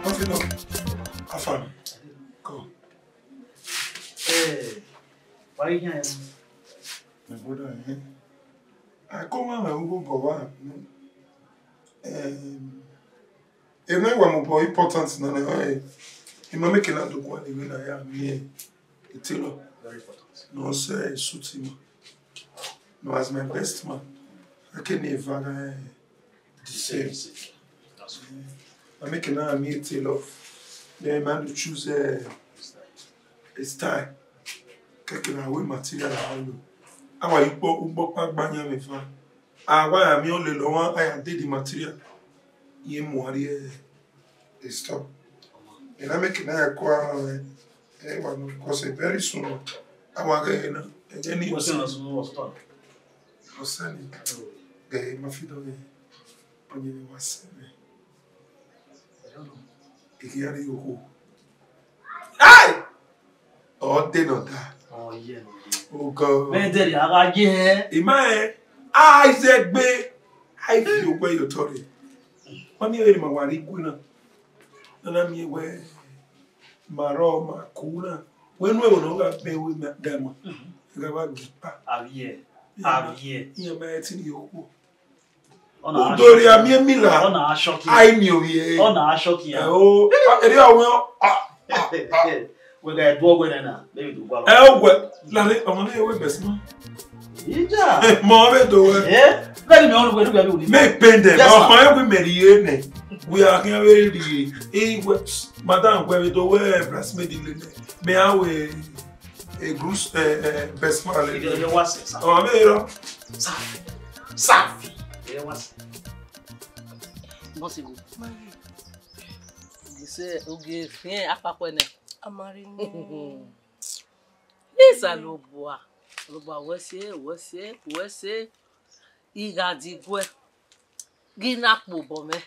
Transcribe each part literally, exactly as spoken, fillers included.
Off it up. Afam. Come. Eh, why you here? My brother, eh? I come out my own go back. Um, Emwa ne wa mu bọ important na na, eh, I ma make na do guan ni vbe na ya miẹn e tailor. Very important. Ne ọ sẹ suit ima. No, as my best man, I can never, eh, the same. That's good. Eh, I make na miẹn e tailor. Then I man to choose, eh, a style. Kẹkẹ na wẹ material na lo. Awa ikpọ, ukpọ kpa gba yan mẹ fa. Awa ya miẹn ọ lele ọmwa, a ya de the material. Iye mu a rhie e stop. Ena make na ya kua rran mwẹ, ẹ wa nọ, because very soon, a wa ghẹ na, ẹghẹ ni What's your last one? What's your time? Ọsẹ ni, ghẹ ma fi dọ ghẹ, ọyẹnẹ wa sẹ mwẹ. I khian rhie okhuo. Ai! Ọ de nọ da. Oh, yeah, no, yeah. Oh, God. Mẹ dẹrriẹ a gha ye hẹ. Ima ẹ, a i zẹ gbe, a i fi ogbẹ ye otọ rre. Ọ ni ẹre ma wa rre igue na. Na na miẹn wẹ, ma rrọọ, ma ku na. Wẹ nu ẹvbo ne ọ gha bẹn wẹ ma ga ma. Gha wa gi kpa. Avbiẹ. Iran ma, Avbiẹ. Iran ma ẹ ti rhie okhuo. Ọ na Udo rhie shọki. Ami emi la. Ọ na shọki. Ai mi ovie. Ọ na shọki ya. Ẹ o, eri awẹ, ah, ah, ah. Wẹ ga ẹdun ọghe nẹ na, maybe do gua. Ẹ o wẹ, lare, ọmọ ne wẹ best man. Ija. Mọ vbe do wẹ. Eh? Very me on we do we. Me pain them. Yes, sir. Ọmọ ẹ wẹ mẹ rhie nẹ. We are here very rhie. E wẹ, madam, wẹ do wẹ best man di le nẹ. Me a wẹ. A Bruce, eh, eh, best man lele. Iye, iye wa sẹ, sir. Ọ, me rọ. Safi. Safi. Iye wa sẹ. Bọsi go. Ogie sẹ, ogie fiẹn akpakpọ nẹ. Amari ni. Osanobua. Osanobua wẹ sẹ, wẹ sẹ, wẹ sẹ. I gha diguẹ, ghi na kpe obọ mwẹ,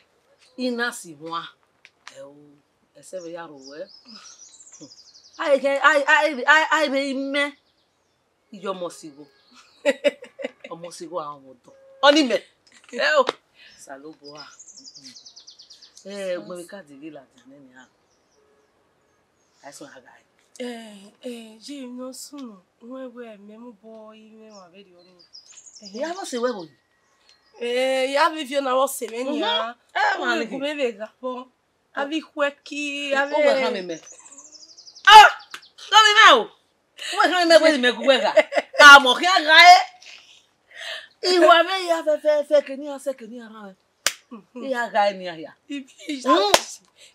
I na si huan. Ẹ o, ẹsẹ vbe ya rro wẹ. A i kẹ, a i, a i, a i, a i vbe imẹ, I ye ọmọ osigho. Ọmọ osigho a ọmọ ọdọ. Ọni mẹ. Ẹ o, Osanobua. Ẹ, ugbẹn vbe ka dee ghi ladian nẹ nian. A i sẹ a gha re. Ẹ, ẹ, ye emwi ne ọ sunu, wẹ wẹ mẹ mu obọ imẹ wa vberriọ nii. Ẹhẹn. I ya vbe sẹ wẹ vbo? Eh, ya vbe viọ na vbe ọse mwẹ nian. Mhm. Eh, ma leke. Gu mwẹ vbe gha vbọ. A vbe khuẹki, a vbe. Uwẹ khan mẹ mẹ. Ah! Tọ mẹ mẹ o. Uwẹ khan mẹ mẹ wẹ mẹ gu wẹ gha. Ka mọ khian gha e. Iwa mwẹ ya fẹfẹfẹ, kenian sẹ kenian rran mwẹ. Mhm. I ya gha e nian hia. Ibi. Mm.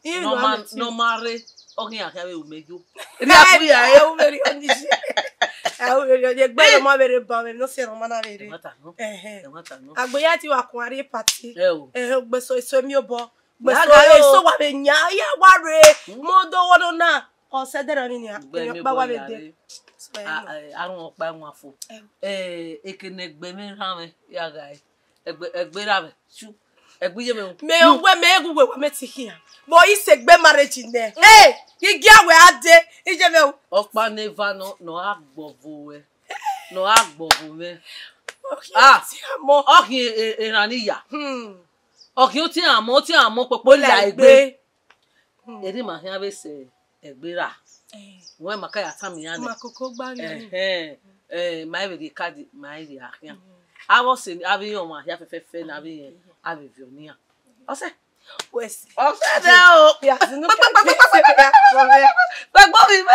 Iye nọ ma, nọ ma rre, ọ ghi ya khian vbe ru mẹ yo. Eri a bu ya e. Ẹ, u vbe rhie ọni. Ẹ, u vbe rhie ọni. Egbe ne ọ ma vbe rre ba mwẹ, ne ọ sẹ ne ọ ma na vbe rre. Ẹmwata nọ. Ẹhẹn. Ẹmwata nọ. Agbe ya ti wa kun a rrie party. Ẹ o. Ẹ, gbe so, eso emi obọ. Gbe so, eso wa vbe yan, ya wa rre. Mm. Mo do wo no na. Ọ sẹ dẹrẹ ọni nia. Gbe emi ọkpa wa vbe de. So, ẹ, a, no. A, a run ọkpa ẹwaẹn fo. Ẹ o. Ẹ, eke ne egbe mwẹ rhan mwẹ, ya gha e. Egbe, egbe ra mwẹ. Su. Egbe ye mwẹ o. Mẹ o wẹ mẹ gu wẹ wẹ mẹ ti khian. But I sẹ egbe marriage nẹ. Hey, I gia wẹ a de. I ye mwẹ o. Ọkpa ne eva nọ, nọ a gbọvo wẹ. Nọ a gbọvo mwẹ. Ah, ti a mọ. Ọ khian e, e, eran ni ya. Hmm. Ọ khian otiẹn amọ, otiẹn amọ kpokpo la egbe. Hmm. Erriọ ima khian vbe sẹ egbe ra. Eh. Wẹ ma ka ya tama iran nẹ. Ma koko gba ghi ni. Ẹhẹn. Eh, ma vbe rhie card, ma rhie akhian. Hmm. Avbe ọse, avbe iran ọmwa hia fẹfẹfẹ ne avbe iran, avbe viọ nian. Ọsẹ. Wẹ sẹ. Ọsẹ dẹ o. Ya sunu kẹkẹ. Gbẹgbẹ mi mẹ.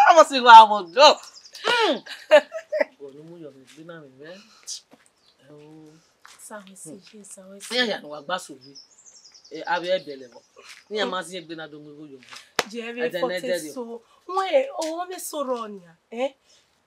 Ọmọ si wa ọmọ dọ. Hmm. Wọ ne mu yọ mi gbe na mi mẹ. Ẹ o. Sa wẹ si, ye sa wẹ si. Iran ya ne wa gba so we. Eh, avbe ẹbẹlẹ vbọ. Iran ma zin egbe na do mu igho yo. Je vbe forty so. Wẹ, o me so rọ nia, eh?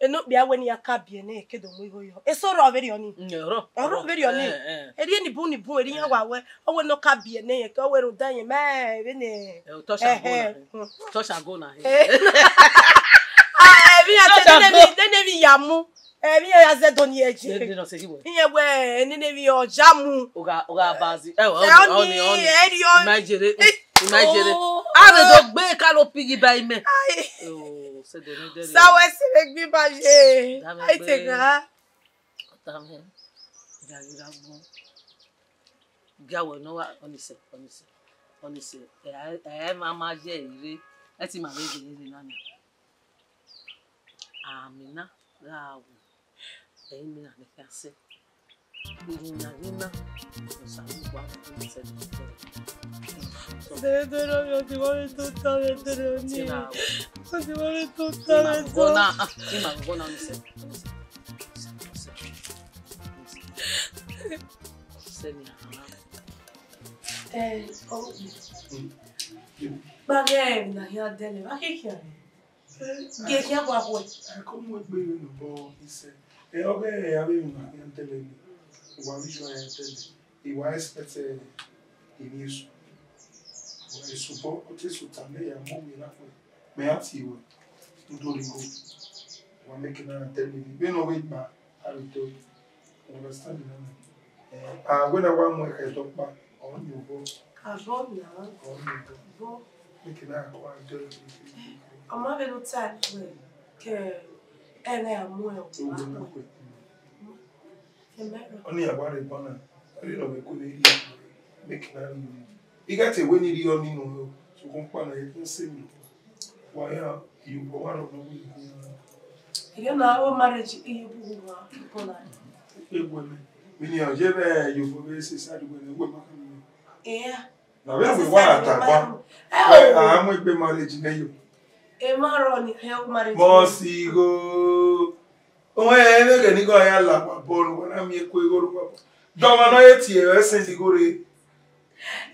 Enokpia wẹ ne iran ka biẹ nẹ, ke do mu igho yọ. Eso rrọọ vberriọ ni. Mm, ọrọ, ọrọ, ọrọ vberriọ ni. Eh, eh. Erriọ ni bun ni bun, erriọ iran wa wẹ, ọ wẹ ne ọ ka biẹ nẹ, ke ọ wẹ rhunmwuda ẹyẹn ma vbene. Eh, touch and go na. Touch and go na. Eh. Ah, emwi iran te nene emwi, nene emwi ya mu. Emwi iran ya zẹ do ni ẹje. Nene ọ sẹ yi wẹ. Iran wẹ, nene emwi ọ ja mu. Oga, oga bazi. Eh, ọ ni, ọ ni, ọ ni. Erriọ. Ima jere. Ima jere. Oh. Ave do gbe ka lo pigi ba imẹ. Ai. Oh, sẹ de ne dẹ. Sa wẹ sẹ vbe gbe ba ye. Ai, te gha. Ọta mwẹ, gha ghi ra gbọn. Gia wẹ ne ọ wa, ọnise, ọnise, ọnise, ẹ, ẹ ma ma ye ire, ẹ ti ma vbe ye ire na nia. Amina gha wu, ẹ i mina ne khian sẹ. Irun na ghi na, Osanobua vbe sẹ ne ọ sẹ. Dede rọ, ọ ti wọrẹ tota vbe dede ni. Ọ ti wọrẹ tota vbe dede. Ima vbọ na, ima vbọ na, ọnise, ọnise. Sẹ ni a. Eh, ọ, gba ghe emwi na khian dẹlẹ, wa khin khian nẹ. Gie khian wa khuẹ. Ẹ ko mu egbe vbe ne obọ isẹ. Ẹ, ọ ghe avbe emwi na khian dẹlẹ ni. Wa vbe iye ọnrẹn dẹlẹ. I wa expect, eh, emwi esu. Wa esu bọ, ọ te sẹ ota ne ya mu ovbi na khuẹ. Mẹ ya tie ruẹ, u do rhie igho, wa make na tell me vbene ọ vbe gba, a vbe do. You understand na? Eh, a wẹ na wa mu ẹdẹ ọkpa, ọ ni obọ. Abọ na. Ọ ni obọ. Abọ. Make na ko a do. Ọ ma vbe no time wẹ ke ẹghẹ a mu ẹ o. Uwe na kwe. Ọni ya wa rre bọ na, ọ rhie nọ vbe ẹko vbe rhie, make na rhie. I ghẹ te wẹ ne I rhie ọni nọ, sokpan ọkpa na, I can say me. Wa ya, you go wa rọ nọ wẹ. Ẹ na o marriage, I bu wa bọ na. Egbe mẹ, mi ni ọ ye vbe yo vbe se sa du wẹ ne wẹ ma kan mi. Eh. Na vbe wẹ wa ta gba. Ẹ o. A mu egbe marriage nẹ yo. E ma rọ ni, ẹ o marriage. Mo si go. Owẹ ẹmwẹ ghe ne igho ya la wa bọ ne uwa na miẹn eku igho ru wa bọ. Dọmwa nọ ye tie ẹre send igho rre.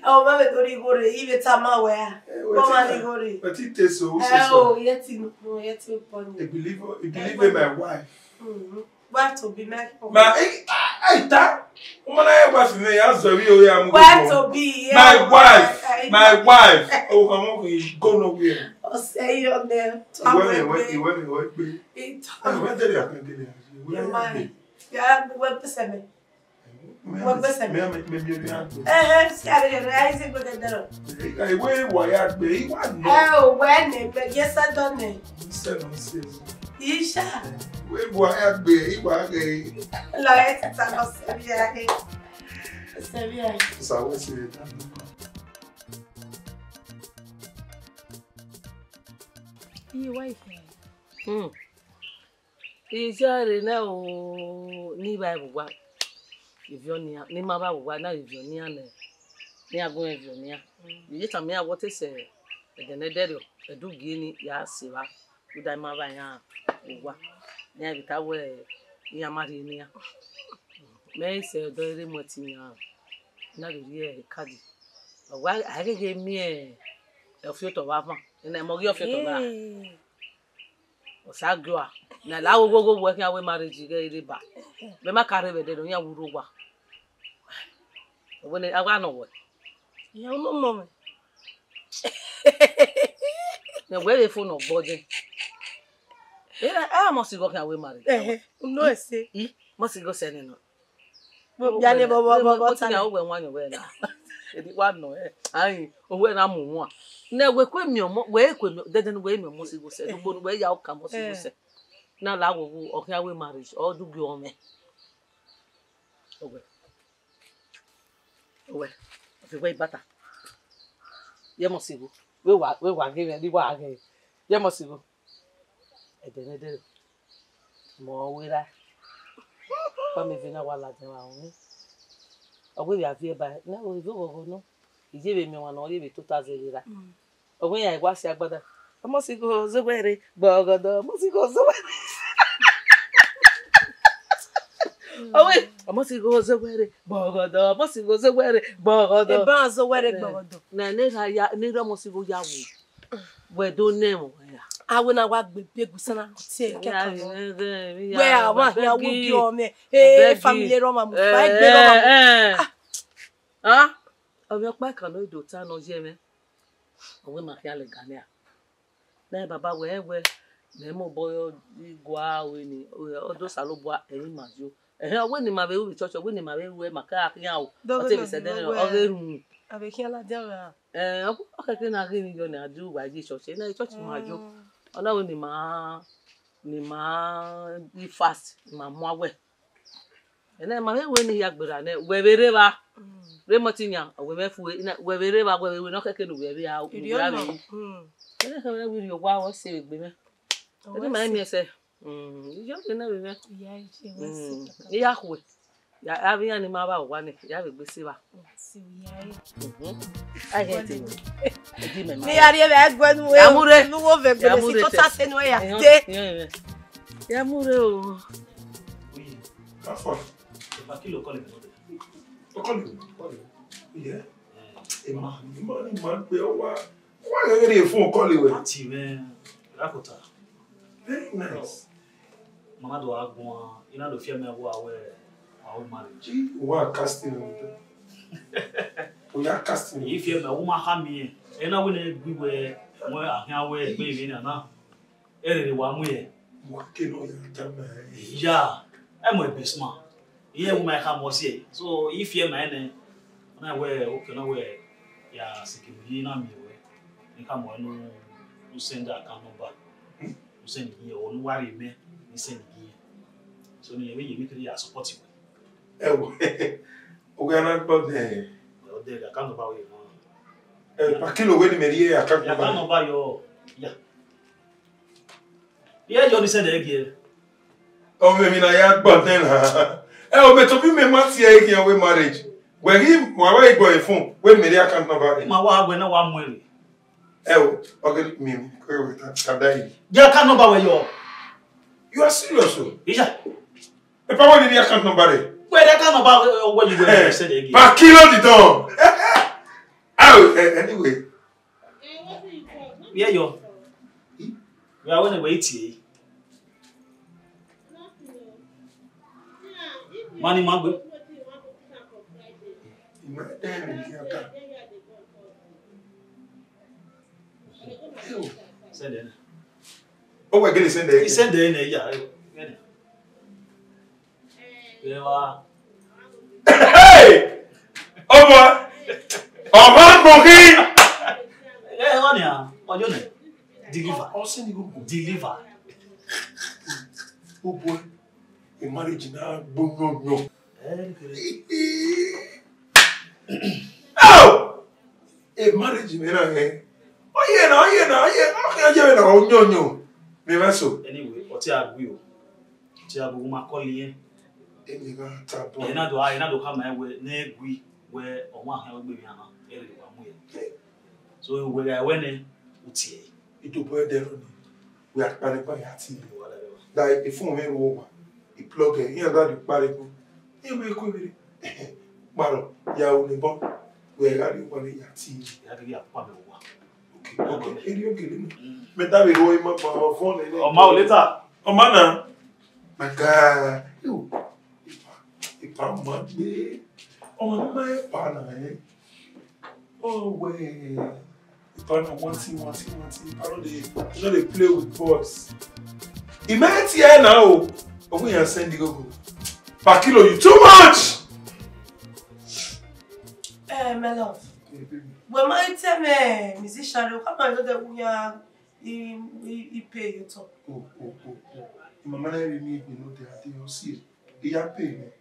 Ẹ, ọ ma vbe do rhie igho rre, I vbe tama wẹ a. Ẹ, ọ ma rhie igho rre. But it takes so, so. Ẹ o, yet in, yet in upon you. I believe, I believe in my wife. Mm-hmm. Wife to be, my. Ma, I, I, I ta. Woman, I wife me, I sorry, oh yeah, I'm. Wife to be, yeah. My wife, my wife. Oh, come on, you go nowhere. Ọ sẹ yọ nẹ. Ìwé mi, ìwé, ìwé mi, ìwé gbé. Ìtọ́. Ìwé tẹ̀lé àpẹẹrẹ. Ìwé gbé. Ya, wẹ pèsè mi. Wẹ pèsè mi. Mi, mi, mi, mi, mi, mi. Ẹhẹ, si a rẹ, rẹ, a yi si gbẹdẹ dẹrọ. Ìwé ìwà ya gbé, ìwà nọ. Ẹ o, wẹ nẹ, gbẹ, yẹ sẹ dọ nẹ. Sẹ nọ, sẹ. Isha. Ìwé ìwà ya gbé, ìwà gbé. Lọ ẹ ti ta lọ sẹbi ẹ. Sẹbi ẹ. Sa wẹ sẹ. Iye wa ife. Hmm. Iye re nẹ o, ne I vba vbe owa. Ivie ọnian, ne I ma vba vbe owa, na ivie ọnian nẹ, ne iran gu mwẹ ivie ọnian. Mm. Iye tama iran wẹ ọ te sẹ ẹdẹ ne ẹdẹrriọ, ẹdẹ ugie ni ya sẹ evba, rhunmwuda I ma vba iran vbe owa. Ne iran vbe ta wẹ iran ma rhie ne iran. Mẹ i sẹ ọdọ rre mu ẹtin iran, na vbe rhie card. Ọ wa, a i gheghe miẹn ọfiotọ vbe avan, ena mọ ghi ọfiotọ vbe a. Hey. Ọ sa gie ua, ne a la ghogho wẹ khian wẹ marriage ghẹ rre ba. Vbe ma ka rre vbe ẹdẹ nọ, iran wu rre owa. Wẹ ne a wa nọ wẹ. Iran unu nọ mwẹ. Ne wẹ vbe fo ne ọ gbọ dẹn. Era, a must go khian wẹ marriage. Ẹhẹ, unu ẹse. I, must go sẹ nẹ nọ. Mo bia ne bọ, bọ, bọ, bọ, ta nẹ. Owẹ wan yọ wẹ na. Edi wa nọ ẹ. Ai, owẹ na mu wan. Ne wẹ kue mi ọmọ, wẹ kue mi, dede ne wẹ mi ọmọ si go sẹ. Dugbo ne wẹ ya oka must go sẹ. Na la wo wo, ọ khian wẹ marriage, ọ du gi ọmẹ. Owẹ. Owẹ. Fi wẹ ibata. Ye must go. Wẹ wa, wẹ wa ghe, wẹ di wa ghe. Ye must go. Ẹdẹ ne ẹdẹ. Mọ wẹ ra. Kpa mẹ vbe na wa ladian vbe ahọn mwẹ. Ọ wẹ vbe a viẹ ba, na wẹ vbe oghọghọ nọ. I ye vbe miẹn ọmwa ne ọ ye vbe tota zẹvbe ra. Mm. Ọ wẹ iran wa si agbada. Ọmọ si go zẹ wẹ rre, gbọgọdọ, ọmọ si go zẹ wẹ rre. Owe, ọmọ si gho zẹ wẹrẹ gbọghọdọ, ọmọ si gho zẹ wẹrẹ gbọghọdọ. Eba zẹ wẹrẹ gbọghọdọ. Na ne ra ya, ne ra ọmọ si gho ya wo. Wẹ do nẹ ẹmwẹ ya. Awe na wa gbe be gu sana tie kẹkan. Wẹ a wa hia wo gi ọmẹ. Eh, family ro ma mu, fa gbe ro ma mu. Ah. Ah, ọmọ ọkpa kan nọ do ta nọ ye mwẹ. Ọ wẹ ma khian lẹ ga nia. Na baba wẹ, wẹ, mẹ mobọ gua ru ni, ọ do Osanobua, ẹre ima yo. Ẹhẹn, ọ wẹ ne ima vbe ru vbe church, ọ wẹ ne ima vbe ru ẹre, ma ka khian o. Ọ te vbe sẹ ẹdẹnẹrẹ, ọ ghe ru. A vbe khian ladian ra? Eh, ọ khẹke na ghe emwi yọ ne a do wa ye church, na church ma yo. Ọ na wẹ ne ima, ne ima ghi fast, ne ima mu awẹ. Ẹna ma vbe wẹ ne I ya gberra nẹ, wẹ vbe rre evba. Rre mọti yan, ọ wẹ mwẹ fu, wẹ vbe rre evba, wẹ vbe wẹ ne ọ khẹke ne uwẹ vbe a, uwẹ a vbe. Ẹna khẹ wẹ rhie owa, ọ sẹ vbe egbe mwẹ. Ẹna ma miẹn sẹ. Mm, iyọ ghe na vbe mwẹ. Ne I ya khuẹ. Ya, avbe iran ni ma vba owa nẹ, ya vbe egbe sẹ evba. Mhm. Ai, hẹ te. Edi mẹ ma. Ne I ya rhie vbe ẹguẹ ne uwẹ, ne uwẹ vbe egbe si tota sẹ ne uwẹ ya te. Ya mu rre o. Oye, Afua. Eva kilo kọle mi nọdẹ. Ọ kọle mi? Kọle. Iye. Ema, ema ni ma gbe ọ wa. Wa ghe ghe fun kọle wẹ. Ati mwẹ, rakota. Very nice. Mama do a guan, I na do fiẹ mẹ wa wẹ, wa wẹ marriage. Wa casting. O ya casting. I fiẹ mẹ, wo ma ha mi. E na wẹ ne gbi wẹ, wẹ a khian wẹ egbe vbe na na. Erere wa mu ye. Mo ke no ya ta ma. Ya, ẹ mọ ebe sma. Iye wo ma kha mọ si e. So, I fiẹ ma nẹ. Na wẹ, okay, na wẹ, ya sikiri yi na mi wẹ. Ni ka mọ nu, nu send account number. Nu send yi, o nu wa re mẹ, ni send yi. So, ni ebe ye mi kiri ya support wẹ. Ẹ wo, o gha na gbọ dẹ. O de account number wẹ. Ẹ, pa kilo wẹ ni mẹ rhie account number. Account number yo, ya. Iye yo ni send e gie. Ọ mwẹ emwi na ya gba ọdẹn na. Ẹ, o mẹ tobọ mẹ ma tie ẹre khian wẹ marriage. Wẹ ghi wa wẹ igbọ e phone, wẹ mẹ rhie account number rẹ. Ma wa wẹ na wa mu ẹre. Ẹ o, okay, mi, mi, kẹ wẹ ta, ta da yi. Gie account number wẹ yo. You are serious o? Iya. Ẹ pa wẹ ni rhie account number rẹ. Wẹ rhie account number wẹ, wẹ you wẹ send e gie. Pa kilo di don. Ẹ o, ẹ, anyway. Where yo? Where when we eat here? Mani magbe. Send in. Oh, we're gonna send it. He send in, yeah. Hey! Ọmọ, ọmọ agbọnkin. Ẹ, ọ ni a, ọjọ nẹ. Deliver. Ọ sẹ ni gbogbo. Deliver. Gbogbo ẹ, marriage na gbogbo yọ. Ẹ, kere. Oh! E marriage mẹ na hẹ. Oye na, oye na, oye, oye, oye na, oyọnyọ. Me vẹ so. Anyway, ọtí a gui o. Ọtí a gui, ma call yẹn. Emi gha ta bọ. Ẹ na do, ẹ na do khama wẹ ne gui wẹ ọmwa hẹn ogbe mẹ ana. Ẹ rẹ wa mu yẹ. So wẹ ga wẹ nẹ, u tie. Idobo ẹdẹ rọ ni. Wẹ akpa ne gba ya ti. Da ifun mẹ ru owa. I plug ẹ, iran da di kpare gun. Ẹ wẹ ko vbe. Kparọ, ya ru ne bọ. Wẹ gha rhie owa ne ya ti. Ya ghi ya kpa mẹ owa. Okay, okay, eri ogele na. Mm. Mẹ da vbe ro ima ba ọvọn nẹ. Ọ ma o later. Ọ ma na. My guy, yo. Ipa, ipa ma gbe. Ọmọ ne ma ipa na, eh. Oh, well. Ipa na one thing, one thing, one thing. Ipa no dey, no dey play with boys. Imagine here now. Ogun ya send the go go. Pakilo, you too much. Eh, my love. Yeah, baby. Well, my time, eh, musician, come on, no dey we are, he, he, he pay you talk. Oh, oh, oh, oh. Mama na be me, you know, they are, they are see. Iya pe ne,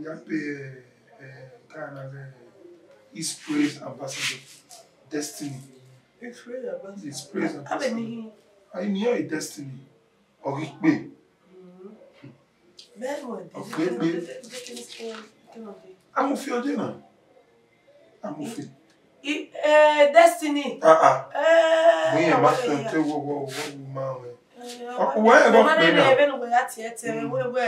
iya pe, eh, eh, ka na, eh, His Praise Ambassador, Destiny. His Praise Ambassador. His Praise Ambassador. Abe ni. Ayi ni, oh, Destiny. Ọ ghi kpe. Mm. Very well. Ọ ghi kpe. Amofin ọdẹ na. Amofin. I, eh, Destiny. Ah, ah. Eh, we are master to wo, wo, wo, wo, ma we. Eh, ọkọ wa ẹ bọ pe na. Ebe nu we ya tie te, we, we.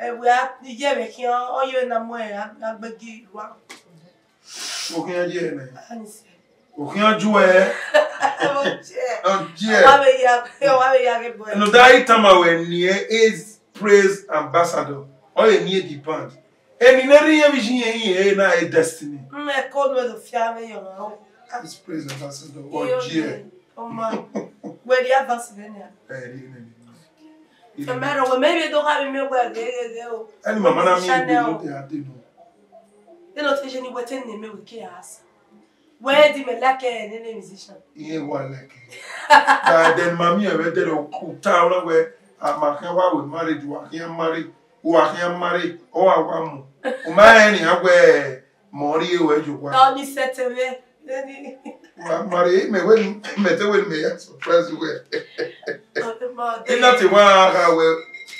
Ẹwẹ a iye vbe khian, ọ yọ na mu agbegi rua. Okhian ye nẹ. Anise. Okhian ju ẹ. Oje. Oje. Wa be ya, wa be ya ge boy. No, that time I were near is praise ambassador. Ọ ye near the band. Eni ne rri iye vbe iye iye na e destiny. Mme ko do do fia me yo ma. Is praise ambassador. Oje. Oma. Wẹ di advance vbe nia. Eh, di ne. Ẹmẹ rọ wẹ mẹ vbe do gha vbe miẹn wẹ ghe ghe ghe o. Ẹni mama na mi Channel. Egbe no te a de no. Ẹ nọ te je ni wẹ te ne mẹ wẹ ke a sa. Wẹ di mẹ like ẹ ne ne musician. Iye wa like. But then mami ẹ vbe de ro ku ta ro wẹ a ma kẹ wa wẹ marriage wa khian marry. Wa khian marry. Ọ wa wa mu. U ma ẹ ni a wẹ mọ ri e wẹ ju wa. Tọ ni sẹtẹ vbe. Wa marry mẹ wẹ ni mẹ te wẹ ni mẹ ya surprise wẹ. Ina te wa gha wẹ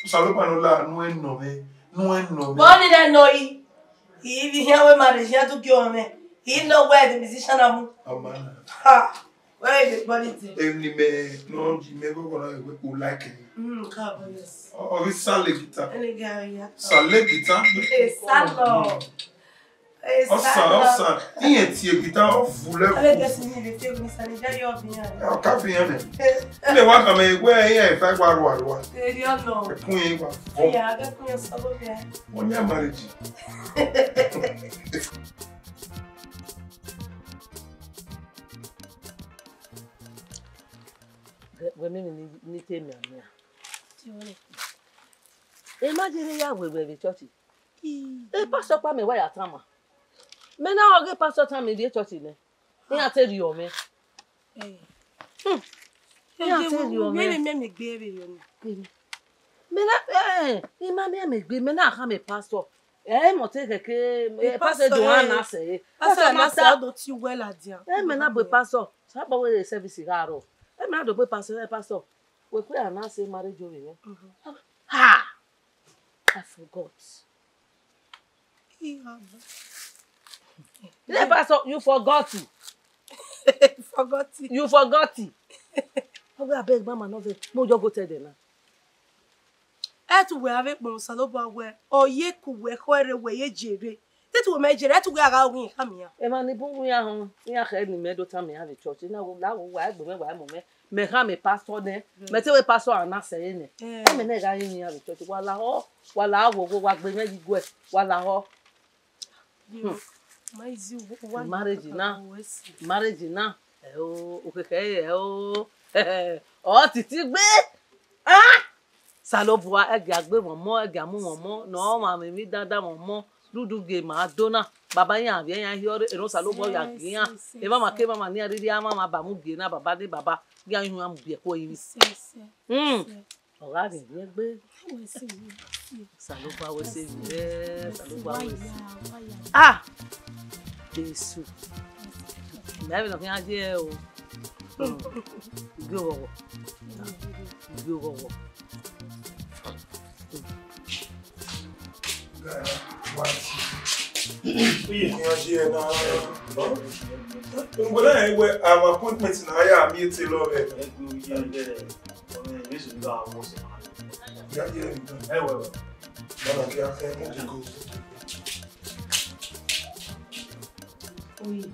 Osanobua ne ọ la nu ẹ nọ mwẹ, nu ẹ nọ mwẹ. Bọ ni rẹ nọ yi. I vbe hian wẹ marriage ya do gie ọmwẹ. I nọ wẹ the musician amu. Ọma na. Ha. Where is the quality? Emwi ne mẹ nọ ji mẹ ghọghọ na wẹ u like it. Mm, come on, yes. Ọ ọ ghi sale guitar. Any guy, yeah. Sale guitar. Hey, Salo. Hey, Ọsan, Salo. Ọsan. Iye tie guitar ọ vu lẹ. Ẹ bẹ gẹsi ni le te mi sani ja yọ bi yan. Ọ ka fi yan nẹ. Ẹ wa kàn mẹ wẹ iye ẹfa wa rua rua. Eri ọnọ. Ẹkun yẹn wa. Ẹyà akẹ́kọ̀ọ́ yẹn sọ lórí ẹ. Wọ́n ní àmàlejì. Wẹ mimi ni te mian mian. Emajiri ya wẹ wẹ vbe church. E pastor kpa mẹ wa ya tama. Mẹ na ọghe pastor tama ivbi church nẹ. Iran te rhie ọmwẹ. Hmm. Iran te rhie ọmwẹ. Mẹ mẹ mẹ gbe vbe yo ni. Mẹ na eh, I ma miẹn mẹ gbe, mẹ na khama pastor. Ẹ mọ te kẹkẹ, eh, pastor do han na sẹ. Pastor na sẹ do ti wẹ ladian. Ẹ mẹ na gbe pastor. Sabọ wẹ service gha rrọọ. Ẹ mẹ na do gbe pastor, ẹ pastor. Wẹ kue a na sẹ marriage ovbi mwẹ. Ha! I forgot. Pastor, you forgot. Forgot. You forgot. Ọ wẹ abeg mama no vex. Mo just go tell them now. Ẹ tu wẹ avbe kpọnmwẹ Osanobua wẹ, ọ ye ku wẹ khọe rre wẹ ye je rre. Te tu wẹ mẹ je rre, ẹ tu wẹ a gha ru iran khama iran. Emwa ni bun iran họn, iran khẹ ne imẹ do tama iran vbe church. Na wo, la wo, wa egbe mwẹ, wa mu mwẹ. Mẹ khama pastor nẹ, mẹ te wẹ pastor a na sẹ ẹre nẹ. Eh. Ẹ mẹ nẹ gha rinmwian iran vbe church. Wa lahọ, wa lahọ wo, wa gbe mwẹ yi guẹ, wa lahọ. Yo, ma easy, wa Marriage na, marriage na, ẹ o, okeke ẹ o, ọ titi gbe. Ah! Osanobua, ẹgia gbe mwẹ ọmọ, ẹgia mu mwẹ ọmọ, ne ọ ma mwẹ emwi dandan mwẹ ọmọ, dudu gie ma do na. Baba iran vbe iran hiọ rre, eno Osanobua ya gie iran. Emama ke emama ne iran rhirhi a mwamwa ba mu gie na, baba ne baba, iran yu iran mu biẹ ku ẹrinmwi. Hmm. Ọ gha rhiẹnrhiẹn egbe. Osanobua wẹ sẹ vbe, Osanobua wẹ sẹ. Ah! Jesu. Mẹ vbe nọ khian ye o. Gie oghọghọ. Gie oghọghọ. Oye, khian ye na. Ngwẹ na wẹ our appointment na ya mi ete lọ vbe. Ya ye. Ẹ wẹ wẹ. Baba, kí a fẹ́ mú kíkó. Oye,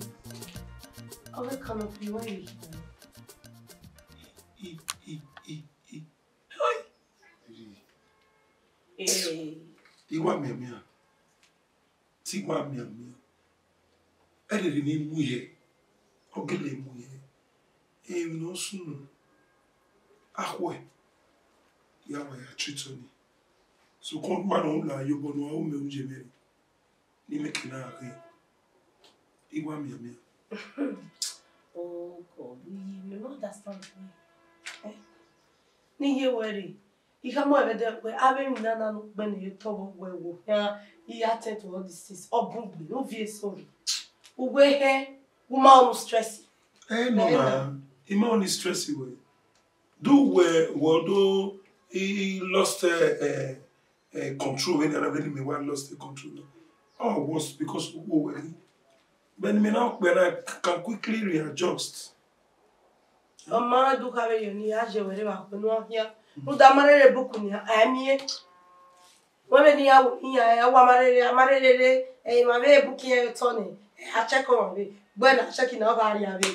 ọghe canopy wẹ rre. I, i, i, i. Oi. Eh. I wa mianmian. Te I wa mianmian. Ẹ rherhe ne I mu hẹ. Ọ gele mu hẹ. Emwi ne ọ sunu. Akhuẹ. Ya wa ya treat ọnii. Sokpan ọgua ne ọ la ye obọ ne ọ ru mẹ, u ye mwẹ rre. Ne imẹ ke na ghe, I wa mianmian. Oh God, Uyi, you no understand me. Eh? Ne I ye wẹ rre, I khama ruẹ vbe ẹdẹ wẹ avbe emwi na na ne u gbẹnnẹ ye otọ vbe wẹ wo khian, I attend to all these things. Ọ bun gbe, u viọ eso rre. Uwẹ hẹ, u ma ọnii stress. Eh, no na, I ma ọnii stress wẹ. Do wẹ, wẹ do, I lost, eh, eh, eh, control vbene, vbene mẹ wa lost the control na. Or worse, because u wo wẹ ghi. Vbene mẹ na kpẹ na, I can quickly readjust. Ọ ma do kha vbe yo ne I ya ye wẹ rre vbe aho ne u khian. Rhunmwuda ma rherhe book nia, a i miẹn. Wẹ vbe ne iran wu iran, ẹ, wa ma rere, a ma rere re, ẹ, emwa vbe buki iran ye otọ nẹ, ẹ, a check ọmwa vbe, gbe na check na, ọ gha rria vbe.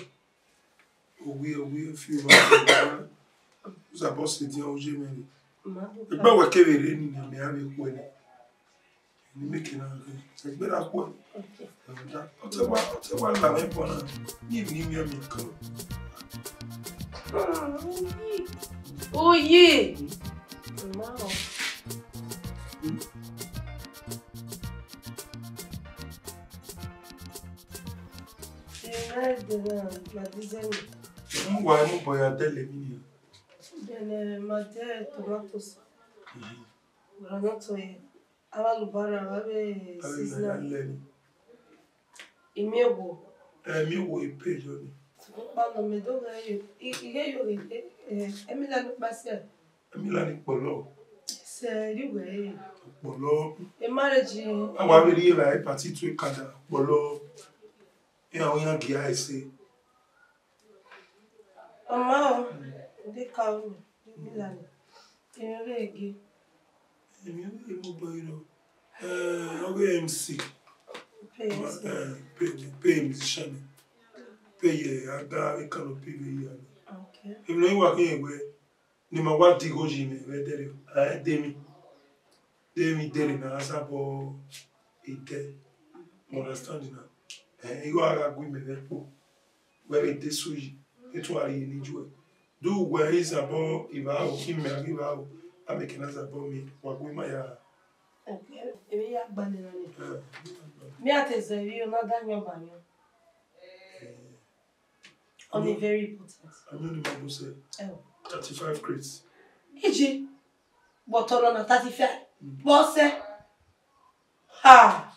Owie, owie, fi owa, u sabọ sẹ edian oye mwẹ re. Ma do. Egbe wẹ kevbe rre ni, ne mẹ a vbe khuẹ nẹ. Ni mẹ ke na ghe. Egbe ra khuẹ. Okay. Ọ te wa, ọ te wa la mwẹ bọ na. Ni emwi ni miẹn miẹn kan. Oye. Oye. Ma o. Emwa ẹdẹ na, ma dizẹ ni. Mu wa mu bọ ya dẹlẹ emwi nian. Dẹlẹ, ma dẹ tomatoes. Mhm. Groundnut oil. Avbe alubara, avbe seasoning. Alẹ ni. Imiewo. Eh, imiewo ipe yọ ni. Ọkpa nọ mẹ do ghẹ yo. I, I ghẹ yo ghe, eh, emila ni kpa sẹ. Emila ni kpọlọ. Sẹ, ri wẹ re. Kpọlọ. E marriage. Awa vbe rrie evbare party tu ekada, kpọlọ. Iran, iran gia ẹse. Ọ ma o, de ka unu, de mi la ni. Emwi ọghe gie. Emwi ọghe mu gbe iro. Eh, ọghe M C. Pay M C. Eh, pay, pay musician. Pay ye aga vbe Kanopi vbe ya. Okay. Emwi ne wa khin wẹ, ne ima wa digho yi mwẹ vbe ẹdẹrriọ, a i de emwi, de emwi dere ne a sabọ idẹ, you understand na? Eh, igho a gha gu imẹ vbe ẹkpo, wẹ vbe de su yi, etu a rhie ne ijuẹ. Do wẹ i sabọ ivbaro, imẹ a ghi vbaro, a mẹ ke na sabọ miẹn, wa gu ima ya. Okay, emwi ya gba nẹ na ni. Eh, mi a te zẹ vbe na da yan ọba yan. Eh, Ọni very important. Amiọn ni ma bu sẹ. Ẹo. Thirty-five crates. Iji, but ọnọ na thirty-five. Mm. Bọ sẹ. Ha.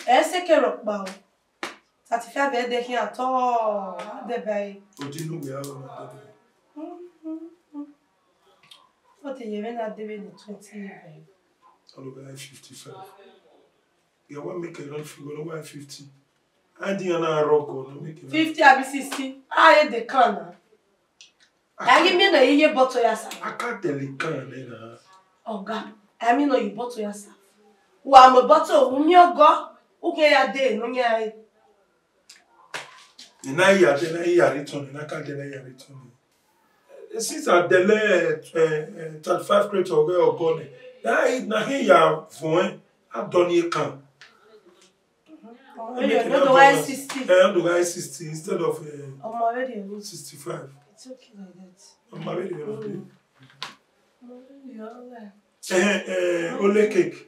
Ẹ sẹ ke rhọkpa o. Thirty-five ẹdẹ khian tọ. Adẹ ba e. Odi nu wẹ aro na dẹ. Mm, mm, mm. But ye vbe na de vbe ni twenty year. All over fifty-five. Gẹ wa make a round figure, no wa fifty. Adi ana rọgọ, no make a round. Fifty abi sixty. A ye de kan na. A ghi miẹn na ye ye bottle ya sa. A ka tẹle kan nẹ na. Ọga, a miẹn na ye bottle ya sa. Wa mu bottle, u miẹn ọgọ, u khian ya de ne u yan ẹre. Ena ya de, ena ya return, ena ka de, ena ya return. Eh, since a dẹlẹ, eh, eh, thirty-five crate ọghe ọgọ nẹ, na, na hin ya vuọn, a dọ ni ekan. Ọmọ rẹ, no do why sixty. Eh, no do why sixty instead of, eh, ọmọ rẹ, sixty-five. It's okay like that. Ọmọ rẹ, ọmọ rẹ. Mm. Ọmọ rẹ, all right. Eh, eh, ole cake.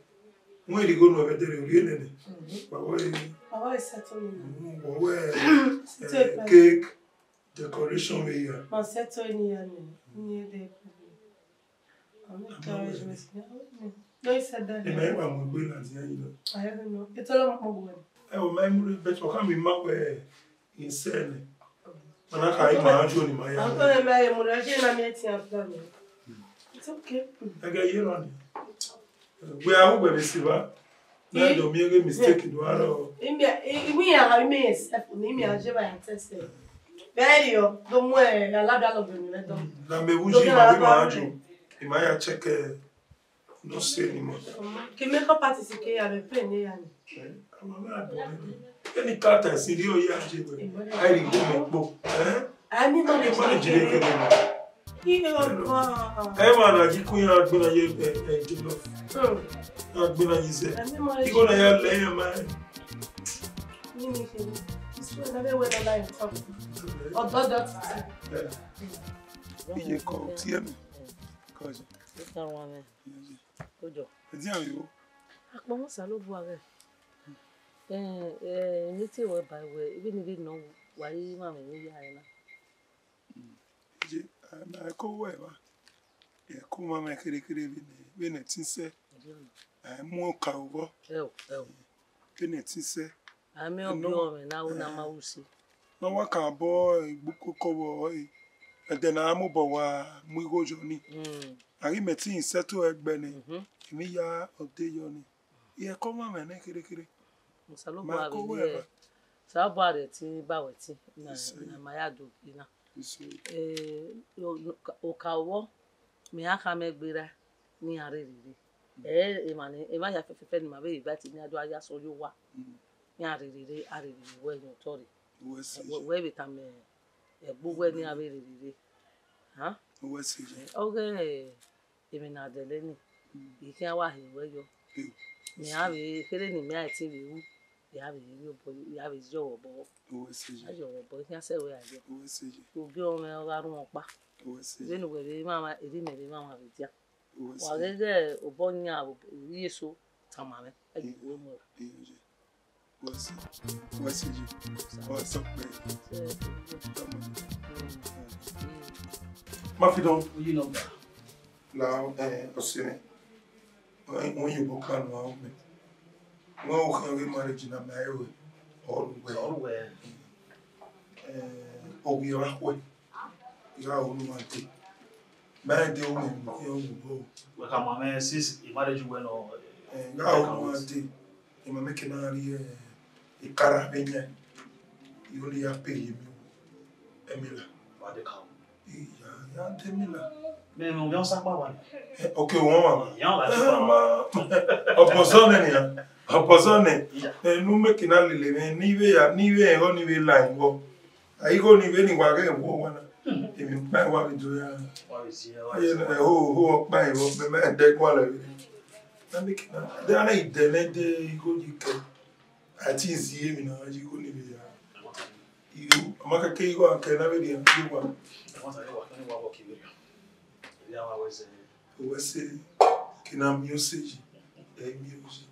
Wọ́n èrè gónú ọ̀rẹ́ dẹ̀rẹ̀ orí ẹ̀nẹ̀nẹ̀. Mhm. Bàbá yìí. Bàbá yìí settle ni. Mm, bàbá yìí, eh, cake, decoration vbe ya. Ma settle ni ya ni. Ni ede. Ami encouragement. No, he said that. Ẹ máa ń wà mọ̀ gbé láti ayé lọ. I don't know. It's all about money. Ẹ wò, máa ń múlò bẹ́ẹ̀ tí ọkàn mi máa wẹ̀. Insane. Mana ka ima ajo ni ma ya. Uncle, ẹ máa yẹ mu rẹ, ṣé ẹ máa mi ẹ ti ẹ plan ẹ? It's okay. Ẹgẹ ye rọ ni. We are over the silver. Na do mi ege mistake do aro. Imi, imi ya ha imi self ni imi aje ba ya test. Very yo, do mu ẹ alada lo do ni do. Na me wuji ma ma ajo. Ima ya check. No say anymore. Ke makeup artist ke ya vbe pay ne ya ni. Eh, ama me adu ni. Any cat I see, the oya je we. I ri go me po. Eh? Ami ma le jire ke ni. Iye ọba. Ẹ wá na ji kun ya gbona ye, eh, eh, je lọ. Hmm. Na gbona yi se. Ami ma le. Igo na ya le ya ma. Ni mi ke. This one na be we na line talk. Odo dot. Eh. Iye ko ti emi. Ko je. Ẹ ka wan mẹ. Ojọ. Ẹdian yo. Akpọnmwẹ Osanobua ghẹ. Eh, eh, ne te wẹ ba wẹ, vbene vbe nọ wa ri mwamwa vbe ya ẹre na. Iye, a ko wẹ wa. Ẹ ko mwamwa kherhe kherhe vbene, vbene ẹtin sẹ. A mu oka obọ. Ẹ o, ẹ o. Vbene ẹtin sẹ. A miẹn ọbiọmwẹ ne a ru ne a ma ru si. Ne ọ wa kan obọ igbukoko vbe ọre, ẹdẹ ne a mobọ wa mu igho yọ ni. Mm. A ghi mẹ te settle ẹgbẹ nẹ, mhm, emwi ya ọde yọ ni. Iye ko mwamwa nẹ kherhe kherhe. Osanobua vbe ye, Osanobua rhie ẹtin ba wẹ ẹtin, na, na ma ya do gbe na. Eh, o-, oka vbọ, mẹ ya khama egbe ra, ne iran rherhe rre. Ẹ, emwa ni, emwa hia fẹfẹfẹ ne ima vbe invite ne a do ya sẹ ọre owa. Mm. Iran rherere, a rherere wẹ ne otọ rre. Uwẹ sẹ Wẹ, ye. Wẹ vbe tama ẹgbe uwẹ ne iran vbe rherere. Ha? Uwẹ sẹ ye. Ẹ, ọghe emwi ne a dẹlẹ ni, Mm. I khian wa he wẹ yọ. Eh, Mẹ a vbe kherhe ne imẹ a i te vbe ru, I a vbe rhie obọ, I a vbe yọ vbe obọ. Uwẹ sẹ ye. A yọ vbe obọ, I khian sẹ wẹ a yọ. Uwẹ sẹ ye. Ogie ọmwẹ ọ gha rhuọn ọkpa. Uwẹ sẹ ye. Vbene uwẹ vbe mwamwa, erha imẹ vbe mwamwa vbe dia. Uwẹ Wa sẹ ye. Ghẹghẹ obọ yan vbe ivbi eso tama mwẹ, a ye wẹ mu. Iye ye. Uwẹ sẹ, uwẹ sẹ ye. Uwẹ sẹ ọkpẹ. Tama. Ma fi dọn. Oyi nọ. La, eh, ọse mwẹ. Wẹ, wẹ ye obọ kpa nọ a mẹ. Wẹ okhian ghe marriage na ma ẹ ruẹ. Ọ ru wẹ. Ọ ru wẹ. Eh, ovbi ọre a khuẹ. I gha ru ne uwa dee. Ma rẹn dee, u mwẹ emwi ne u khian ru vbọ. Wẹ khama mwẹ since I marriage wẹ nọ, Eh, I gha ru ne uwa dee. I ma make na rhie, eh, ikara vbe yan. I only ya pay ye mi. Emila. Wa de ka. Iya, ya de Emila. Mẹ, mẹ, mẹ, ọ sa kpa wa. Eh, okay, wọn wa. Ya la Eh, kpa. Ma, ọpọsọ nẹ nia. Ọpọsọ nẹ. Iya. Eh, nu make na lele mwẹ, ni vbe ya, ni vbe ẹghọ, ni vbe la ẹghọ. A igho ni vbene wa ghẹ wo owa na. Emwi ọkpa wa vbe do ya. Wa vbe si ya, wa vbe Aye, si ya. Eh, ho, ho ọkpa ẹvbo, mẹ, mẹ dẹ gualọ vbe. Na make na. De ana idẹ nẹ de igho yi kẹ. A ti zi emwi na yi igho ni vbe ya. Iyo, ọ ma kẹkẹ igho a kẹ na vbe rhie igho wa. Ẹ wa ta ye wa kẹ ni wa vọ ke vbe rhie. Ya wa wẹ zẹ. Wẹ sẹ, ke na miẹn ose yi. Ẹ miẹn ose.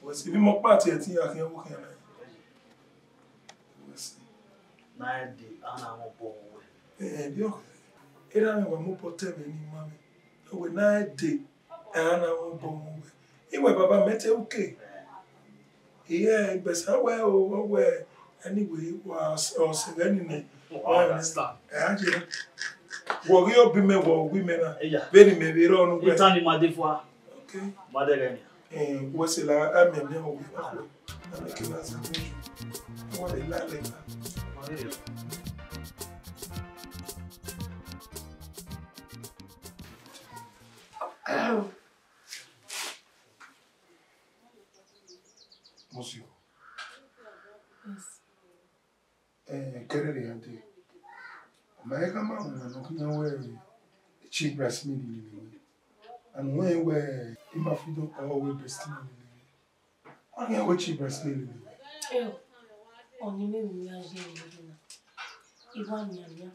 Wẹ sẹ, vbe imẹ ọkpa tie ẹtin ya khian wo khian na. Wẹ sẹ. Na ẹ de, a na mwẹ obọ vbe uwẹ. Eh, eh, biẹ ọkẹ. Erha mwẹ wa mu obọ te mwẹ ne ima mwẹ. Wẹ na ẹ de, a na mwẹ obọ vbe uwẹ. Iwẹ baba mẹ te uke. Iye, bẹsa wẹ o, wẹ, anyway, wa ọsẹ, ọsẹ ghẹ ni nẹ. I understand. Ẹ a je na. Wọ ghi obi mẹ, wọ wi mẹ na. Iya. Vbene mẹ vbe rrọọ nu wẹ. Itan ni ma de fua. Okay. Ma de ghẹ ni. Eh, wẹ sẹ la, a mẹ mẹ o. A mẹ ke na sa. Wọ le la le la. Ma de ghẹ. Musiko. Yes. Eh, kẹrẹ rẹ ya dee. Ma ẹ gha ma wọn nọ khian wẹ Chief Bras Mili lele wẹ. And wẹ wẹ ima fi do ọ wẹ best lele wẹ. Wa khian wẹ Chief Bras Mili lele wẹ. Eh, ọni mẹ mi ya ye lele na. I wa mian mian.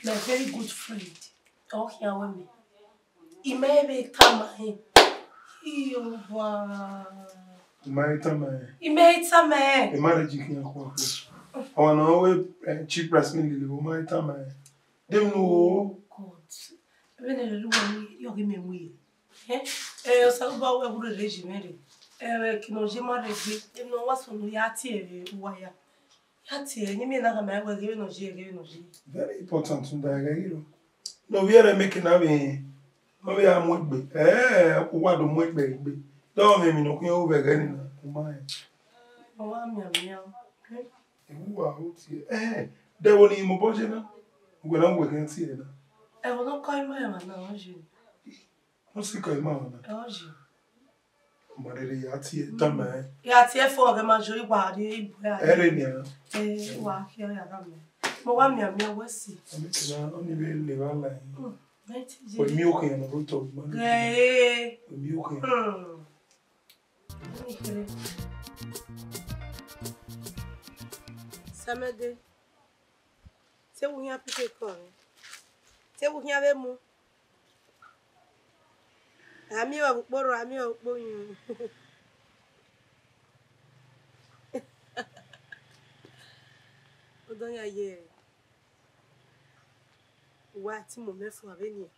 My very good friend. Ọ khian wẹ mẹ. I ma vbe tama rẹn. Iyo wa. I ma vbe tama rẹn. I ma vbe tama rẹn. I ma rẹn ji khian khuakhua. Ọmwa ne ọ wẹ, eh, Chief Bras Mili lele, u ma vbe tama rẹn. De emwi ne u ro? God. Vbene lele uwa ni, yọ ghi mẹ mu ye. Eh? Eh, Osanobua wẹ vbe urere ji mwẹ rre. Eh, kene ọ ye ma rre egbe. Emwi ne ọ wa sunu ya tie vbe uwa ya. Ya tie, ne imẹ na khama wẹ ghe vbene ọ ye, ghe vbene ọ ye. Very important, rhunmwuda ẹghẹ ghi rrọọ. Ne ovbi ẹre make na vbe, ọ vbe a mu egbe. Eh, uwa do mu egbe egbe. De ọ mwẹ emwi ne ọ khian ru vbe ẹghẹ nii na, u ma rẹn. Ọ wa mianmian. Ewu wa ru tie. Eh, de ẹvbo ne I mobọ ye na? Uwẹ na uwẹ khian tie na. Ẹvbo ne ọ kọ ima emwa na, ọ ye. Ọ sikẹ ima emwa na. Ọ ye. Ma rherhe ya tie, tama rẹn. Ya tie fo, ọghẹ ma jọ igba rrie ibu ya. Ẹre nian. Eh, wa khian ya na mẹ. Mo wa mianmian wẹ si. Ami kena, ọni vbe le vba la. Mm, mẹ ti ye. Wẹ miẹn okhian ne ọ rre otọ, ma rherhe. Ghe. Wẹ miẹn okhian. Hmm. Samẹdẹ. Te vbe u khian pick call mwẹ? Te vbe u khian vbe mu? A miẹn vbe ukpo rrọọ, a miẹn vbe ukpo yun. Odọ yan ye, uwa ti mu mẹ fua vbenian.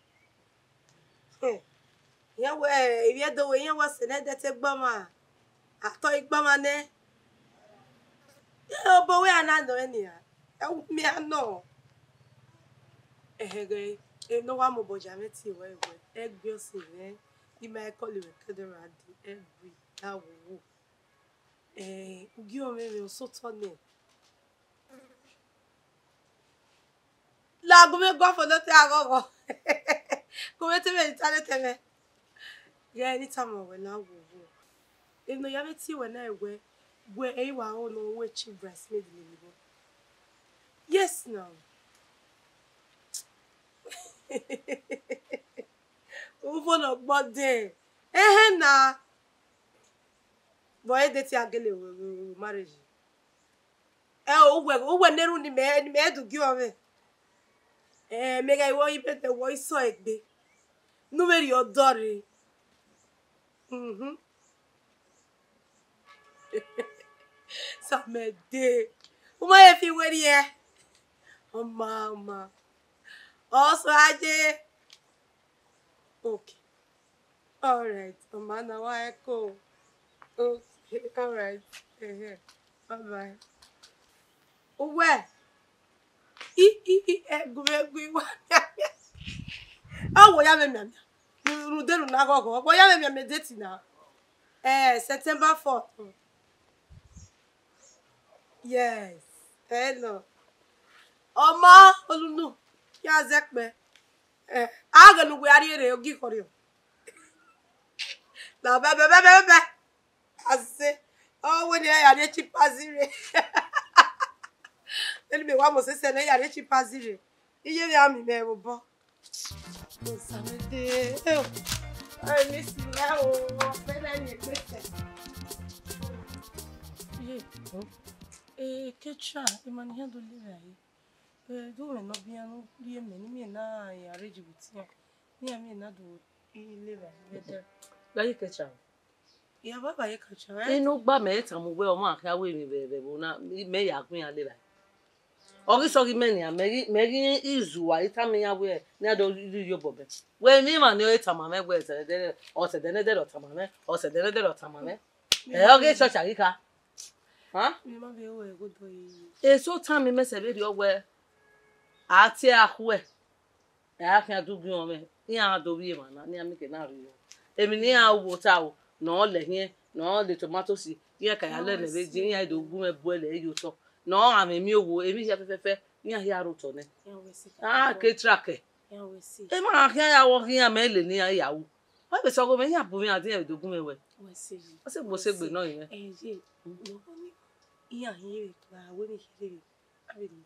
Iran wẹ, ivbi Ẹdo wẹ iran wẹ ọse nẹ dẹ te gbe ọmwa, a tọ i gbe ọmwa nẹ. Obọ wẹ a na nọ ẹre nian, ẹ u miẹn a nọ. Ẹhẹghe, emwi ne ọ wa mobọ ya mwẹ tie ruẹ wẹ, ẹgbẹe ọse mwẹ, I ma kọl ruẹ kẹdẹ ra dee, every day a wo wo. Eh, ugie ọmwẹ mwẹ, ọ sẹ otọ nẹ. La gu mwẹ guan fo ne ọ te gha ghọghọ. Gu mwẹ te mwẹ internet mwẹ. Ghẹ ne I tama wẹ na wowo. Emwi ne ọ ya vbe tie wẹ na wẹ, wẹ ẹ i wa ho ne ọ ru chief bridesmaid lele vbọ. Yes now. Uvọ ne ọ gbọ dee. Ehẹn na. Vbe ọ re date a gele ru marriage? Ẹ o, uwẹ, uwẹ ne erhunmwu ne imẹ, ne imẹ do gie ọmwẹ. Ẹ, mẹ ghẹ wẹ ibẹdẹ wẹ isọ egbe. Ne u vbe rhie ọdọ rre. Mhm. Samẹ dee. U ma ye fi werriẹ. Ọ ma, ọ ma. Ọ sẹ a ye. Okay. All right. Ọ ma na wa ẹko. Okay. All right. Ẹhẹn. Bye bye. Uwẹ. I, i, i, ẹguẹgu wa. A wẹ ya vbe mianmian. Rhunmwuda erhunmwu na ghọghọ. Wẹ ya vbe mianmian date na. Eh, September fourth. Yes. Hello. Ọ ma, Olunu, ya zẹ kpẹ. Eh, a ghe ne uwẹ a rhie rre, ogi khọrhiọ. Na bẹbẹbẹbẹbẹ. Ase. Ọ wẹ ne iran ya rhie chimpanzee rre. Vbene mẹ wa mu sẹsẹ ne iran ya rhie chimpanzee rre. Iye vbe a miẹn mwẹ vbe obọ. Osamẹ dee. Eh, I miss you, eh, o. Vbene I miẹn egbe sẹ. Ye, eh, Ketra, emwa ne iran do lele a re. Eh, do mwẹ ne ọ bian ne u rhie mẹ, ne I miẹn na arrange with iran. Ne iran miẹn na do lele a re vbe ẹdẹ. Gha ye Ketra. Iya, baba ye Ketra, eh? Inu gba mẹ tama uwẹ, ọmwa khian wẹ emwi vbe, vbe ẹvbo na, mẹ ya gu iran lele a re. Ọ ghi sẹ ọghe imẹ nian, mẹ ghi, mẹ ghi izu uwa, I tama iran wẹ, ne iran do rhie iyobọ mẹ. Wẹ emwi emwa ne ọ tama mwẹ wẹ, ọsẹdẹ, ọsẹdẹ nẹdẹrẹ ọ tama mwẹ, ọsẹdẹ nẹdẹrẹ ọ tama mwẹ. Ẹ, ọ ghi church a ghi kha. Hàn? Mẹ ma vbe ru ẹghodọ ye. Eso tama mẹ sẹ vberriọ wẹ, a tie a khuẹ. Ẹ a khian du gie ọmwẹ, iran do vbiẹ emwa na, ne iran mieke na rriọ. Emwi ne iran ru vbe ota o, ne ọ lẹ ẹhiẹn, ne ọ lẹ tomatoes, iran ka ya lẹ nẹ vbe jin, iran do gu mwẹ buẹ lẹ ye otọ. Ne ọ gha mwẹ emiowo, emwi hia fẹfẹfẹ, iran hia rre otọ nẹ. Iran wẹ sẹ. A ke track. Iran wẹ sẹ. Emwa khian ya vbe ọghe iran mẹ lele iran ya ru. Ọ vbe sẹ ọghe mwẹ, iran bu mwẹ, iran diẹn vbe do gu mwẹ wẹ. Wẹ sẹ. Ọ sẹ gbe, ọ sẹ gbe nọ yẹn. Ẹ ye, iran hin vbe kpa, wẹ ni khin vbe. A vbe rhie.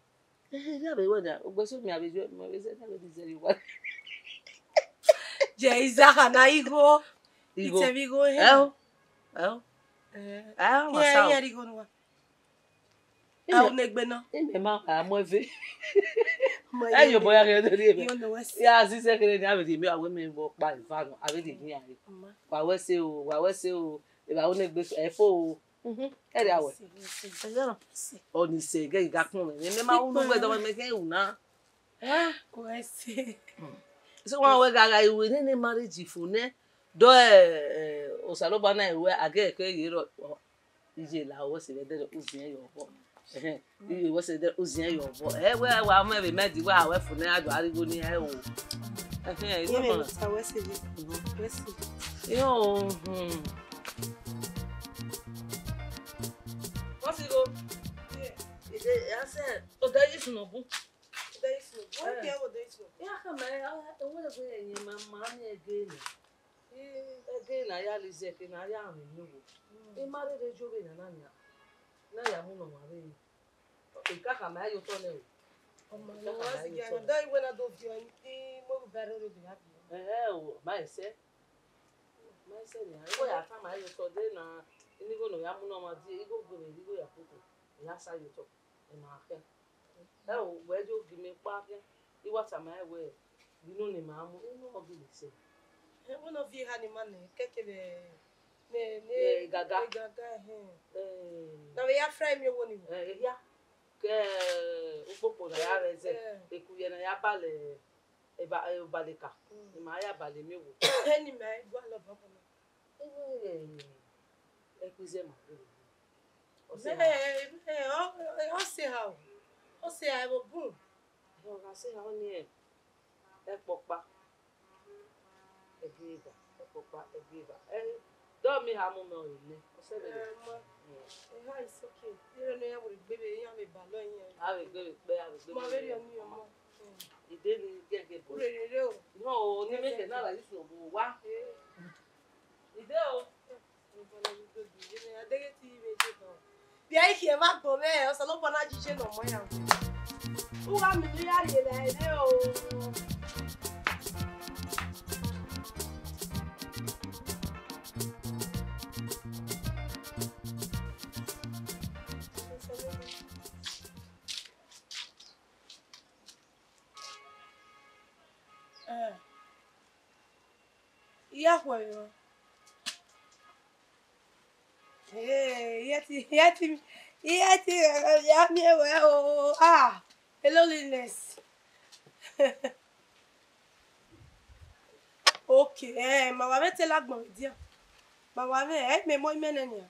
Ehe, ya vbe wẹ na, ugbẹn so mẹ a vbe yo, mẹ vbe zẹ, mẹ vbe zẹ ye owa. Jẹ Izaga na igho. Igho. Itẹn vbe igho he. Ẹ o, ẹ o. Eh. Ẹ o, ma sa o. Iran righo ne uwa. Ime, a wu ne egbe nọ. Ime ma ka mu ẹve. Ẹ ye obọ ya ghe do rhie mẹ. Iyo ne wẹ sẹ. Ya zize kere ni a vbe rhie mẹ, a wẹ mẹ vbe ọkpa eva nọ, a vbe rhie iran re. Wa wẹ sẹ o, wa wẹ sẹ o. Evba wu ne egbe ẹfo o. Mhm. Ẹre a wẹ. Ẹyọrọ. Ọ ni sẹ, gẹ I gha kpọnmwẹ. Mẹ ma wu ne uwẹ dọmọ mẹ kẹ ru na. Eh? Wẹ sẹ. So wa wẹ gha gha iru nene marriage fo nẹ. Do, eh, eh, Osanobua na wẹ a gẹ ke ye rọ, ọ, iye la wẹ sẹ vbe dẹdẹ uziẹn yọ vbọ. Ẹhẹn. Iye wẹ sẹ dẹdẹ uziẹn yọ vbọ. Ẹ wẹ wa mẹ vbe mẹ di wa wẹ fo nẹ a do arigho ni ẹ o. Ẹhẹn, iye mẹ sa wẹ sẹ ye. Wẹ sẹ. Iyo, hmm. What's it go? Ide, I said, oh, there is no book. There is no book. Eh. Yeah, come on. I, I want to go in my mommy again. Eh, again, I only say, can I am in you? Mm. In my rere jo be na na nya. Na ya mu no ma be. Ika ka ma yo to ne o. Ọmọ, ika ka ma yo to. Da iwe na do fi o, i mo ba rere be ya bi. Eh, o, ma ese. Ma ese ni. Iwe ya ka ma yo to de na. Ini go no ya mu no ma di, igo go be, igo ya kuku. Ya sa yo to. Ẹ ma khian. Ẹ o, wẹ yo gi mẹ kpa khian. I wa tama ẹn wẹ, ghi nọ ne ma mu, I nọ ghi le sẹ. Ẹ, wẹ nọ viọ eha ni ma nẹ, kẹkẹ vbe, ne, ne, eh, gaga. Gaga, ẹhẹn. Eh. Na vbe ya fry mi owo ni. Eh, ehia. Ke ukpokpo na ya rre ẹzẹ, eh, ekuyẹ na ya balẹ, eba, eh, obaleka. Mm. I ma ya balẹ mi owo. Eni mẹ, I gua lọ bọbọ na. Ene, eh, ẹkpizẹ ma vbe. Ọ sẹ ha. Mẹ, mẹ, ọ, ọ sẹ ha o. Ọ sẹ ha ẹvbo bun. Ọ gha sẹ ha ọni, ẹkpọkpa. Ẹgieva, ẹkpọkpa, ẹgieva. Ẹ, dọ mi ha mu mẹ ọre nẹ. Ọ sẹ vbe. Ẹ, ma. Mm. Eha is okay. Ire ne ya were gbe vbe, iran vbe balọ iran. A vbe gbe vbe kpẹ, a vbe gbe vbe. Ma vbe rhie ọni ọmọ. Mm. Ide ni gẹgẹ bo. Urere re o. No, ni mẹ kẹ na la yusu obo wa. Eh. Ide o. Bia ikhiẹ vbe agbọn mwẹ, Osanobua na ji iye ne ọ mọ ya. U gha miẹn ne u ya rhie vbe ere o. Eh. I ya khuẹ emwa. Eh, I ya ti, I ya ti, I ya ti, I ya miẹn wẹ o. Ah, loneliness. Okay, eh, ma wa vbe tele agbọn vbe dia. Ma wa vbe, eh, mẹ mọ imẹ nẹ nia.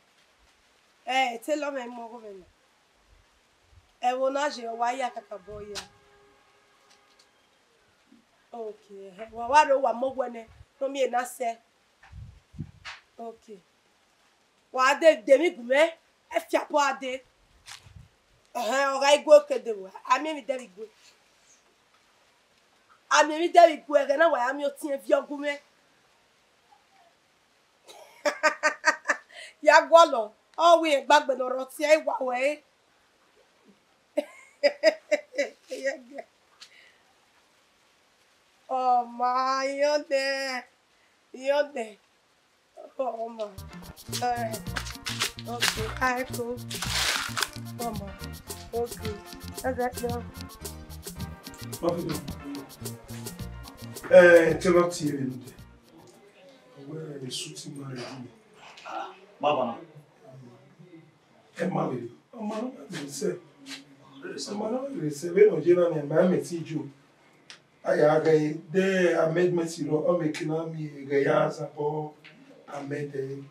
Eh, tele ọ mwẹ mọ ọghọ mwẹ na. Ẹvbo na ye, ọ wa ya kakabọ ya. Okay, eh, wa wa rre, wa mu owẹ nẹ, ne ọ miẹn na sẹ. Okay. Wa de, de emwi gu mwẹ, ẹfiapọ a de. Ẹhẹn, ọ gha igue ke de vbe, a miẹn emwi de vbe igue. A miẹn emwi de vbe igue, ẹghẹ na wa ya miẹn otiẹn viọ gu mwẹ. Ya gualọ, ọ wẹ irẹn gbagbe ne ọ rre ọtiẹn, I wa wẹ. Ọ ma, iyan dẹ, iyan dẹ. Ọ ma. Eh, okay, I go. Ọ ma. Okay. That's it, love. Eh, tell her to you. Where is shooting marriage? Ah, Baba. Ẹ ma vbe, ọ ma vbe sẹ. Ọ ma vbe sẹ, vbene ọ ye na nia, ma mẹ ti jo. A ya ghẹ de amendment rọ, ọ mẹ ke na miẹn ghẹ ya zẹ abọ amend ẹre.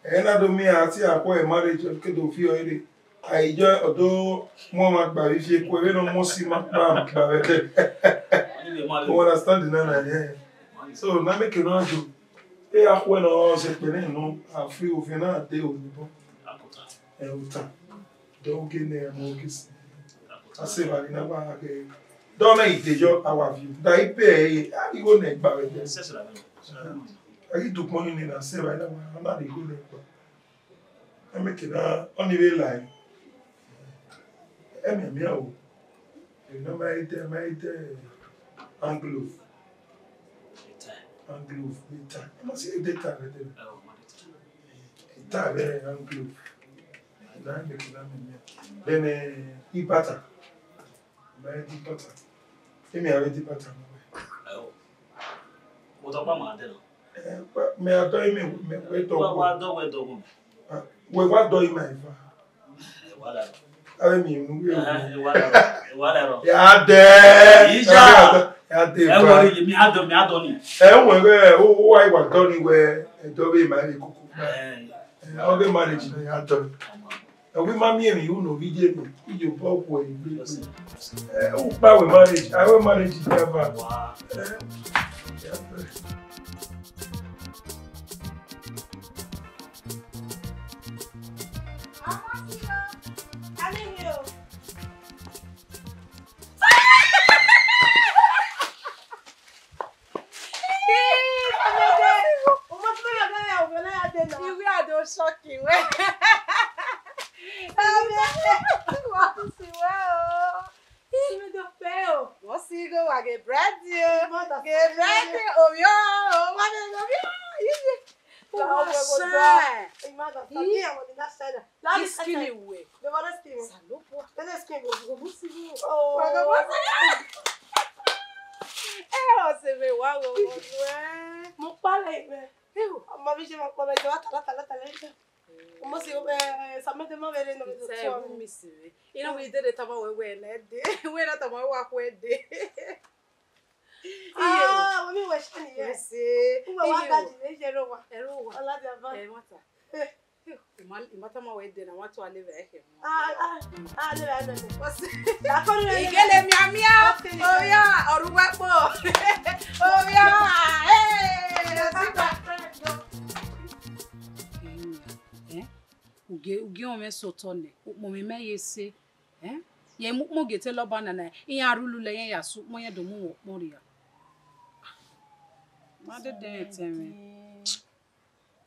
Ẹ na do miẹn a ti a khuẹ marriage, ke do fi ọre. A i jọ ọ do mu ọmwa gba vbe ifi eku, vbene ọ mu osi ma gba gba vbe ẹdẹ. You understand na na, yeah. So, na mẹ ke na jo. E a khuẹ ne ọ zẹ kpẹ nẹ nọ, a fi oviẹn na de onibo. Ẹ, ota. Dọghe ne a mu oke si. A sẹ evbare na wa ghe. Dọ mẹ ide yọ, a wa viọ. Da ipe ẹre, a ghi gho nẹ gba vbe ẹdẹ. A ghi dukpọn ni na sẹ evbare na wa, a na rhie igho nẹ gba. Ẹ mẹ ke na, ọni vbe la ẹre. Ẹ miẹn miẹn o. Emwi ne ọ ma he dẹ, ma he dẹ hand glove. Hand glove, beta. Ẹ ma si he dẹ ta vbe dẹ. Ta vbe hand glove. Na make na me me. Then, eh, ibata. Ma he di ibata. Emi a he di ibata. Mo tọ pa ma dẹ nọ. Eh, mẹ a dọ ime, mẹ wẹ dọ. Wa, wa dọ, wẹ dọ. Ah, wẹ wa dọ ima eva. Ẹ wa la. Ave mi unu wẹ. Eh, ẹ wa la. Ẹ wa la rọ. Ya dẹ. Ija. Ya dẹ. Ẹ eva. Wọ ri mi a dọ, mi a dọ ni. Ẹ wẹ wẹ, o, o wa iwa dọ ni wẹ, ẹ dọ vbe ima eva koko. Eh. Eh, ọ ghe marriage na ya dọ. Ẹ wẹ ima miẹn emwi unu no video ni, iye obọ ku ẹ igbe. Ẹ, u kpa wẹ marriage, a wẹ marriage ya ba. Wa. Eh, ya dọ. Iwe a do shock wẹ. Wa si wẹ o. Wọ́n sì gò wà gè búrẹ́dì o. Gè búrẹ́dì, òmíọ́, òmíọ́, òmíọ́. Wọ́n sẹ́. Iskini wẹ̀. Salopua. Ẹ ọsẹ mẹ wa wo. Mo pa lẹ ibẹ. Ọmọ mi ṣe máa pọ mẹjọ, látàlátàlátàlá. Mo sì, eh, Samantha, má bẹ̀rẹ̀ nọ. Ẹ wú mi sí mi. Inú mi dé de tama wẹ wẹ nẹ de. Wẹ na tama wẹ wẹ de. Ah, mo mi wẹ ṣe nìyẹn. Yes. Mo wá ga jù lè ṣe ro wa. Ẹ ro wa. Ọlá di aba. Ẹ mata. Ima, ima tama wẹ de na wa tu ale vẹ ẹkẹ. Ah, ah, ah, ale vẹ ẹkẹ. What's Ìgele miamia. Oya, ọrùn wẹpọ. Oya, eh, osigba. Eh? Ugie, ugie ọmọ ẹsẹ otọ nẹ, ukpọnmwẹ mẹ ye se. Eh? Ye mu ukpọn gie te lọba nana, iran rhululẹ, iran ya su ukpọn, iran do mu ukpọn rria. Ma dede ẹtẹn mwẹ.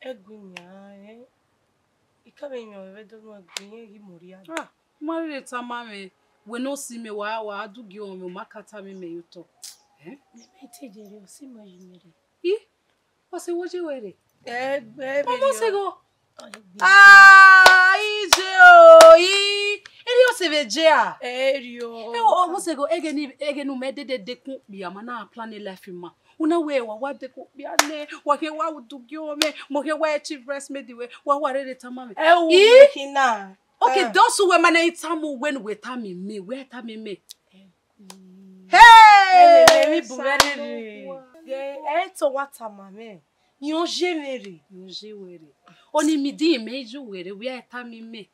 Ẹgbin nian, eh. I ka vbe yan mwẹ vbe do nuẹn gbe irẹn ghi mu rria. Ah, u ma rherhe tama mwẹ, wẹ ne ọ si mẹ, wa, wa du gie ọmwẹ, u ma ka tama mẹ ye otọ. Eh? Mẹ, mẹ te je rre, ọ si mẹ yi mẹ rre. I? Ọ si wo je wẹ rre? Ẹ, ẹ, ọmọ vberriọ. Segho. Ọ, ẹ gbinna. Ah, ije o, i. Erriọ ọ sẹ vbe je a? Erriọ. Ẹ, ọ, ọ, ọmọ segho, ẹghẹ ne, ẹghẹ ne u mẹ dede dekun okpia ma na plan life ma. U na wẹ wa wa dekun okpia nẹ, wa khian wa du gie ọmwẹ, mẹ khian wa achieve breastfeeding wẹ, wa wa rherhe tama mwẹ. Ẹ wo, i? Mẹ khin na. Okay, ah, dọsẹ uwẹ ma na i tama uwẹ ne uwẹ tama mẹ, wẹ tama mẹ. Hey! Ẹ, ẹ, ẹ, mi bu mwẹ rherhe. Ẹ, ẹ, te wa tama mwẹ. Yan ye mwẹ rre. Yan ye wẹ rre. Ọni mi di mẹ ju wẹ rre, wẹ tama mẹ.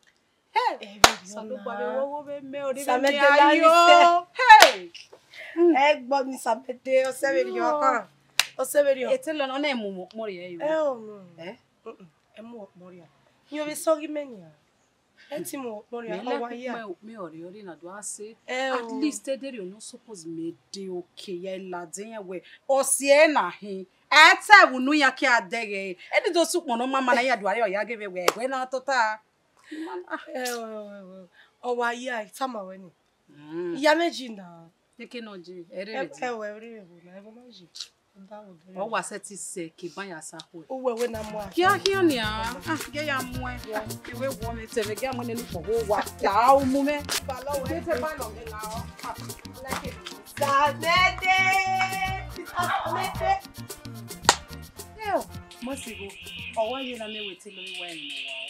Hey! Ẹ, Osanobua vbe wo vbe mẹ, ọ rre vbe mẹ ayo. Hey! Ẹ gbọ ni Samẹde, ọ sẹ vberriọ. Ọ sẹ vberriọ. Ete lọ nọ na mu mọ kpọnrriọ ẹre. Ẹ o no. Ẹ? Mm-mm, ẹ mu ọkpọnrriọ. Yan vbe sọghe mẹ nian. Ẹ ti mu ọkpọnrriọ, mẹ ọ wa like ya. Ukpẹ, ukpẹ ọrriọrriọ na do a sẹ. Ẹ o. At least, ederriọ nọ suppose mẹ de okay, ya ladian wẹ, ọ si ẹre na hin. Ẹ te ẹvbo unu iran ke a dẹghe. Ẹ ni do sẹ ukpọn ne ọ ma ma na ya do a re ọ ya ghe vbe wẹ, ẹguẹ na tota. Ẹ o, ẹ o, ẹ o. Ọ wa ya, I tama wẹ ni. Mm. Ya mẹ ji na. Keke nọ je, ẹ rre. Ẹ, vbe je. Ẹ o, ẹ rre vbe na, ẹ vbe ma ji. Ọ wa sẹtin sẹ ke ban ya sa khuẹ. Uwẹ wẹ na mu a. Khian khian nian, ah, gie ya muẹn. Iwẹ wọ mẹ tẹmwẹ, gie a muẹn nene ukpọn vbe owa. Ya u mu mwẹ. Ba lọ wẹ. Gie te ba lọ mẹ la ọ. Ah, like it. Samẹde. Samẹde. Ẹ o, mọ si go. Ọ wa ye na mẹ wẹ te lọ wa ẹre nọ wa o.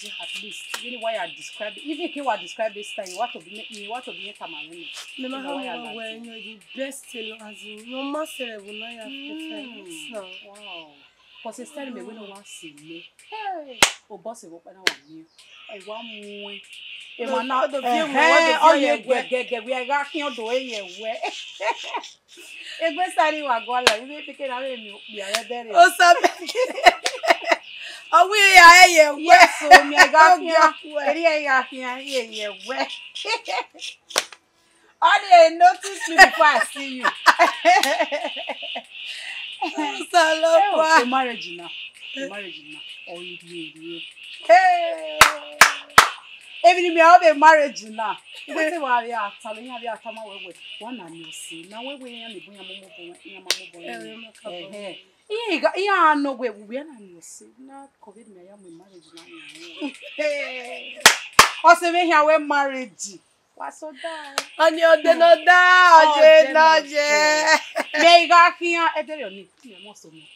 At least, vbene wa ya describe, even ke wa describe this style, wa to be, wa to be tama mwẹ. Mẹ ma ha wa wẹ, you know, the best tailor, as in, no ma sẹ ẹvbo na ya fit. Mm. Wow. Cause style mẹ wẹ ne wa sẹ mẹ. Hey, o boss, vbe ọkpa na wa miẹn. Ẹ wa muẹn. Ẹ ma na, ọ do fi emu, eh, ọ do fi ọ ye ẹguẹ gẹgẹ, wẹ a gha khian, ọ do ye ẹguẹ. Egbe sari wa gualọ, ibe keke na vbe miẹn okpia vbe ẹdẹrriọ. Osa mẹ. Ọ wẹ ya ye ẹguẹ. Yes o, mẹ gha khian. Ọ gha khian. Erriọ gha khian, ye ye ẹguẹ. Only notice me before I see you. Osanobua. Eh, the marriage now. The marriage now. Oh, you, you, you. Hey. Even me, I have a marriage now. Iwẹ te wa vbe a ta, iran vbe a tama wẹ wẹ, wa na miẹn ọse na, wẹ wẹ iran ni bu iran momo bọ, iran ma momo bọ. Eh, iran ma ka bọ. Ẹhẹn. Iran gha, iran nọ wẹ, wẹ na miẹn ọse na, covid me ya mu marriage na yan. Ọse mwẹ hia wẹ marriage. Wa so da. Ọni ọdẹ nọ da, ọdẹ nọ je. Mẹ gha khian, ẹdẹrriọ ni, mẹ mọ so mẹ.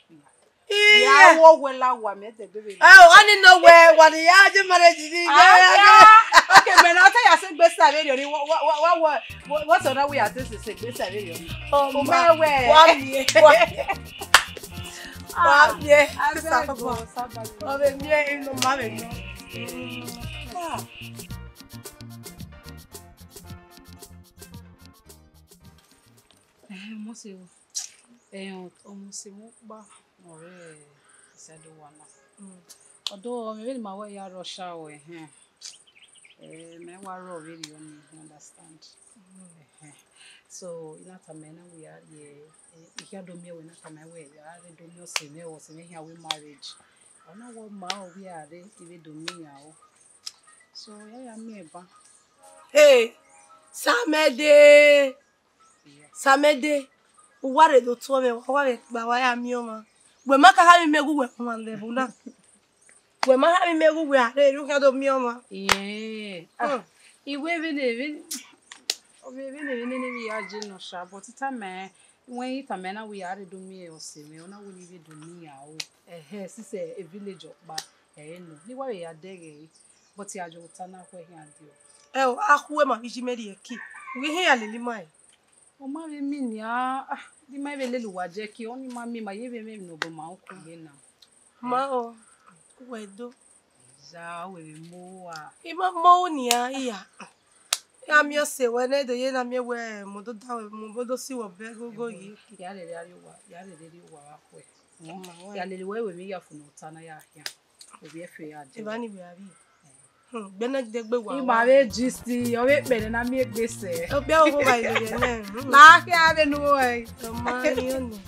Iye. Ya wo wẹ la wa mẹ dẹ dove. Ẹ o, ọni nọ wẹ, wa ni ya je marriage ni. Ah, yeah. Okay, mẹ na, ọ te ya sẹ egbe sa vberriọ ni, wa, wa, wa, wa, wa, wa, wa sọ na wẹ ya te sẹ, sẹ egbe sa vberriọ ni. Oh, o ma wẹ. Wa miẹn, wa, wa miẹn. Ah, I beg you, Osanobua. Ọ vbe miẹn, inọ ma vbe nọ. Ah. Ẹhẹn, ọmọ se o. Ẹhẹn, ọmọ se mu kpa ọre Isaido wa na. Mm. Although, mẹ vbene ma wẹ ya rrọọ sha o, ẹhẹn. Eh, mẹ wa rrọọ vberriọ ni, you understand? Mm. Ẹhẹn. So, I na tama ẹn na wẹ ya rrie, eh, I khia do miẹn wẹ na tama wẹ ya rre do miẹn ọse mwẹ, ọse mwẹ hia wẹ marriage. Ọ na wẹ ọ ma ọ wẹ a rre, I vbe do miẹn iran o. So, ya ya miẹn ban. Hey, Samẹde! Samẹde, uwa rre do tuẹ mwẹ, wa vbe kpa wa ya miẹn ọmwa. Wẹ ma ka gha miẹn ghe uwẹ ọmwa level na. Wẹ ma gha miẹn ghe uwẹ a rre, erriọ u khian do miẹn ọmwa. Iye, ah, hmm. Iwẹ vbene, vbene, vbene, vbene ne I ya je nọ sha, but I tama ẹn, wẹ I tama ẹn na wẹ ya rre do miẹn ọse mwẹ, ọ na wẹ ne I vbe do miẹn iran o. Ẹhẹ, sisi e village ọkpa, ẹre nọ. Ne I wa vbe ya dẹghe ẹre, but I ya jọ ota na khuẹ khian dee o. Ẹ o, a khuẹ ma vbe iye mẹ rhie ẹki. Wẹ I khian ya lele ima ẹre. Ọ ma vbe miẹn nian, ah, de ima vbe lele uwa je ẹki, ọni ma miẹn, ma ye vbe mwẹ emwi ne ọ bọ ma uku ye na. Ma o, uwẹ do. Ya, wẹ vbe mu ua. I ma mu nian, iya. Ya miẹn ọse wẹ ne do ye na miẹn wẹ, mo do da wẹ, mo do si wẹ ọbẹ gogo yi. Ya rere rrie uwa, ya rere rrie uwa vbe akhuẹ. Ma wẹ. Ya lele wẹ, wẹ vbe ya funu ota na ya khian. Ovbi ẹfe ya dee. Evba ni wẹ a rrie. Hmm, gbẹnẹ degbe wa. I ma vbe gist, ọ vbe kpẹrẹ na miẹn egbe sẹ. Okpia owo gha lele nẹ. Na khian vbe nu ẹ. Ọ ma ni ọ ni.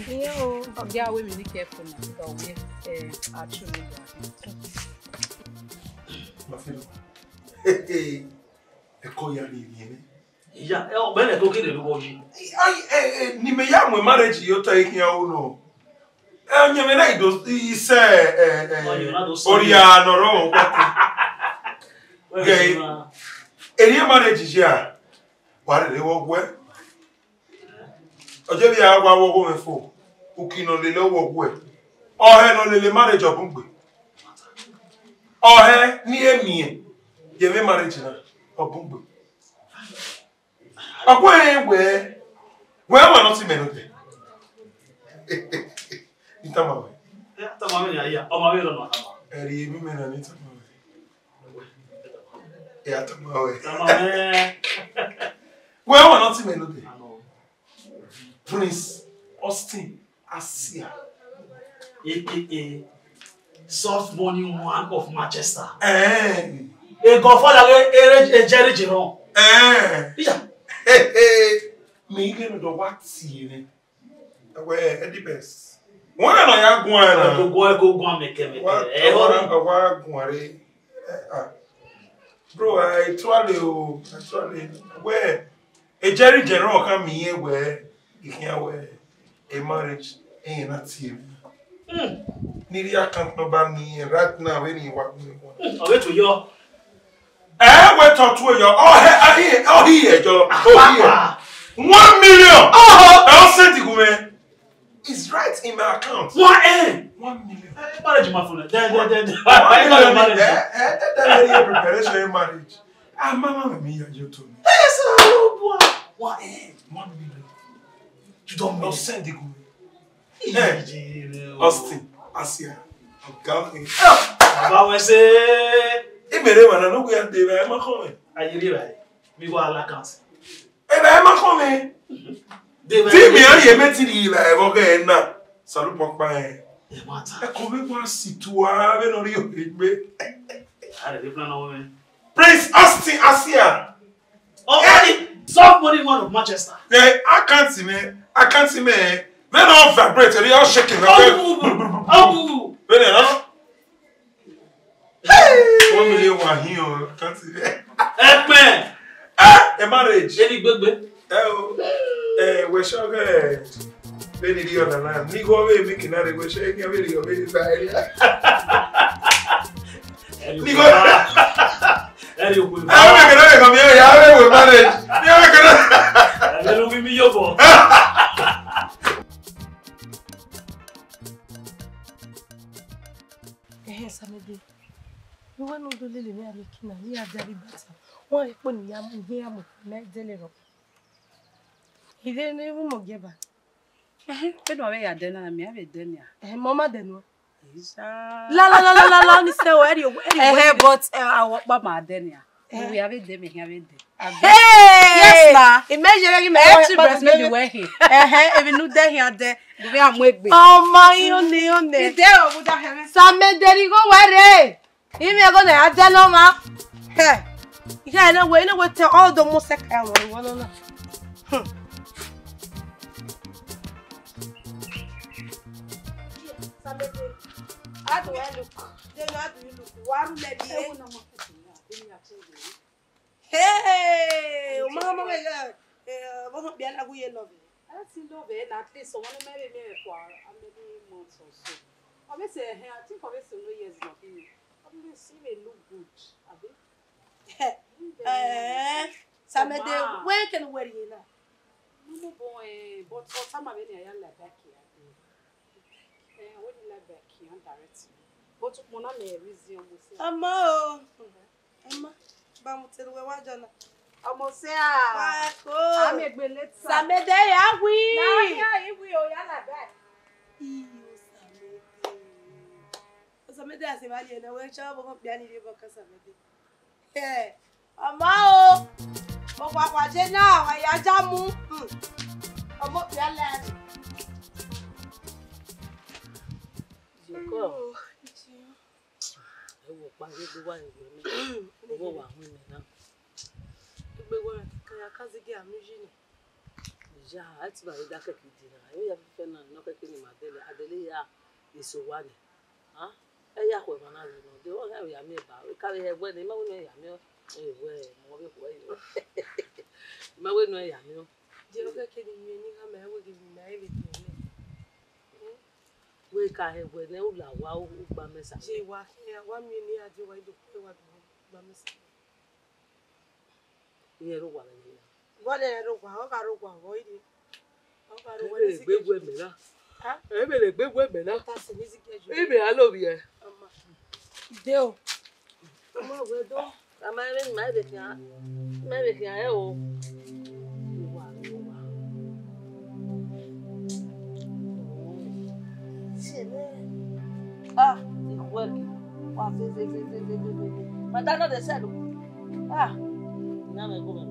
Iran o, ọ gia wẹ emwi ne I ke fo na, ọ wẹ, eh, a true ne I do. Mafilo. Ẹko ya ni rie mwẹ. Iya, eh, ọgbẹnẹ ko kere lọ yi. Ai, eh, eh, ne imẹ ya mu marriage ye otọ ikhian unu. Eh, ọyẹnmwẹ na i do, i sẹ, eh, eh, Ọyẹnmwẹ na do sẹ. Oria nọ rọ okpako. Wẹ Gẹ, sẹ ma. Eri marriage ye a, wa rere wọ guẹ. Ọ je vbe a wa wọ ọghọ mwẹ fo, uki ne ọ lele wọ guẹ. Ọ hẹ ne ọ lele marriage ọ bun gbe. Ọ hẹ ne I miẹn ye emwi marriage na, ọ bun gbe. Ọ guẹ rẹn wẹ, wẹ ọmwa ne ọ ti mẹ nodẹ. I tama wẹ. Eh, tama mwẹ nia, iya, ọmwa vbe rọ nọ tama. Ẹ ri emwi mẹ na ne I tama wẹ. Ẹ a tama wẹ. Tama mwẹ. Wẹ ọmwa ne ọ ti mẹ nodẹ. Ano. Prince Austin Asia. A K A Soft Money One of Manchester. Eh. A godfather, a, a, a Jerry Jerome. Eh. Yeah. Me ighe ne do wa tie nẹ. Wẹ, eh, the best. Wọ́n yà nọ ya guan ẹ na. Ẹ ko guan, ẹ ko guan mẹkẹmẹkẹ. Wa, ẹ wa, họrọ. Wa guan re. Eh, ah. Bro, I try o, I try. Wẹ, a Jerry Jerome kan mi yẹn wẹ, ikhian wẹ, a marriage, ẹyẹn na tie. Hmm. Ni ri account number mi yẹn right now, vbene I wa gun. Hmm, ọ vbe tuẹ yọ. Ẹ wẹ tọ tuẹ yọ, ọ hẹ, ọ hẹ, ọ hẹ yọ, ọ hẹ. One million. Ọhọ. Ẹ ọ send gu mwẹ. It's right in my account. One M. One million. Eh, marriage ma fun. Then, then, then, then. One million. Marriage. Eh, eh, eh, eh, eh, preparation in marriage. Ah, mama, me, me, you told me. Yes, oh, boy. One M. One million. You don't know. Send it to me. Eh, Austin, Asia. I'm counting. Baba, we say. Imere wa na no we ande ba ma kome. Ayiri ba. Mi wa la kan. Ebe ẹ ma kọn mwẹ. Te imẹ a ye mẹ te I rhie evba ẹvbo ọghe ẹre na, Osanobua kpa rẹn. Ẹ ma ta. Ẹ kọ mwẹ wa si tua vbene ọ rhie egbe. A rẹ vbe plan ọmọ mwẹ. Prince Austin Asia. Oh, eh, Soft Money One of Manchester. Ẹ, account mẹ, account mẹ, vbene ọ vibrate, ẹ rhie ọ shaking. Ọghugu, ọghugu. Vbene na. Hey! One million wa hin o, account mẹ. Ẹkpẹn. Eh, a marriage. Eni gbegbe. Ẹ o. Eh, wẹ sure ghe, vbene I rhie ọna na. Ni gho vbe make na re, wẹ sure ghe vbene I rhie ọna na. Ni gho. Ẹ rhie okhuo. Ẹ o make na re, come here, ya vbe wẹ marriage. Ni o make na. Ẹ vbe lu mi yobọ. Ẹhẹn, Samede, ne uwẹ ne u do lele mwẹ amẹ eki na, ne I ya dia vbe ibata, wa ekpo ne I ya mu, I ya mu, ne I dẹlẹ rọ. I rhe ne vbe umọ gie ba. Ẹhẹn, vbene wa vbe ya dẹ na, mẹ a vbe dẹ nia. Ẹhẹn, mẹ ọ ma dẹ nuẹn. Isa. La, la, la, la, la, la, ọni sẹ o, ẹrri o, ẹrri o. Ẹhẹn, but, eh, awọ ọkpa ma dẹ nia. Eh. Uwẹ a vbe dẹ, mẹ hia vbe dẹ. Hey! Yes, na. Imagine ghi mẹ. Eh, two breast maybe we he. Ẹhẹn, emwi ne u dẹ hia dẹ, do vbe a mu egbe. Ọmọ, ione, ione. I dẹ o, mu da hẹ mwẹ. Samede, rhie igho wẹ rre. Imẹ ẹghẹ ne a dẹ ne ọmwa. Hẹ. Iye ne wẹ, ne wẹ te all the most sec I want, I want na. Hmm. Samede, how do I look? Then how do you look? Wa ru lẹ bi e. Hey, o ma ma ya, eh, vbọ họn kpia na gu ye love. Ẹ ti love na, at least ọmọ ne mẹ rhe miẹn for how many months or so. Ọ vbe sẹ ẹhẹn, I think ọ vbe sẹ no years nọ khin. Ọ vbe sẹ vbe look good, abi? Eh, Samede, wẹ kene uwẹ rhie na? No, no, but, eh, but ọ tama vbene a ya lie back here, abi? Eh, I wouldn't lie back here, direct. But ukpọn na mẹ reason ọmọ sẹ. Ọmọ o. Ọmọ, ba mu te ruẹ wa jọ na. Ọmọ sẹ a. Wa ko. A mẹ gbe later. Samede ya wi. Na ya i wi o, ya lie back. Iyo, Samede. Samede a sẹ vbe a lie na, wẹ cha ọmọ kpia ni rhie vbe ọka Samede. Eh, ọmọ o, ọkpakpa je na, wa ya ja mu. Hmm. Ọmọ kpia lẹ. Jokọ. Ẹ wo ọkpa ghe do wa ẹre wẹ mẹ. Ọwọ wa hu imẹ na. Egbe wa ka ya ka zigi amiyi nẹ. Iya, a ti ma vbe da kẹkẹ idin na, emwi ya fẹfẹ na, ne ọ kẹkẹ ne ima dẹlẹ, a dẹlẹ ya eso owa nẹ. A, ẹ ya khu emwa na vbe nọ, de ọ ya vbe ya miẹn ba, ka vbe hẹ wẹ nẹ, ima wẹ ne ọ ya miẹn, ẹ wẹ, mọ vbe khuẹ yi. Ima wẹ ne ọ ya miẹn. De ọ kẹkẹ ne I miẹn ne I gha ma wẹ ghe emwi ne a i vbe dẹlẹ. Wẹ ka hẹ wẹ nẹ, u la owa, u gba mẹ sa. Je wa khian, wa miẹn ne a die owa, I do khuẹ wa do gba mẹ sa. Irẹn rre owa vbe ẹvbo na. Vbọzẹ rre owa, ọ gha rre owa vbọ ire. Ọ gha rre owa. Ẹ vbe ne egbe gu ẹmwẹ na. Ha? Ẹ vbe ne egbe gu ẹmwẹ na. Ọ ta sẹ ne I zighi ẹre. Imẹ a lovbiẹ. Ọma. De o. Ọma wẹ do. A ma vbe, ma vbe khian. Ma vbe khian ẹ o. Owa, owa. Ah, ikhuẹgi. Wa ve, ve, ve. Madam no dey sell o. Ah, na me go me.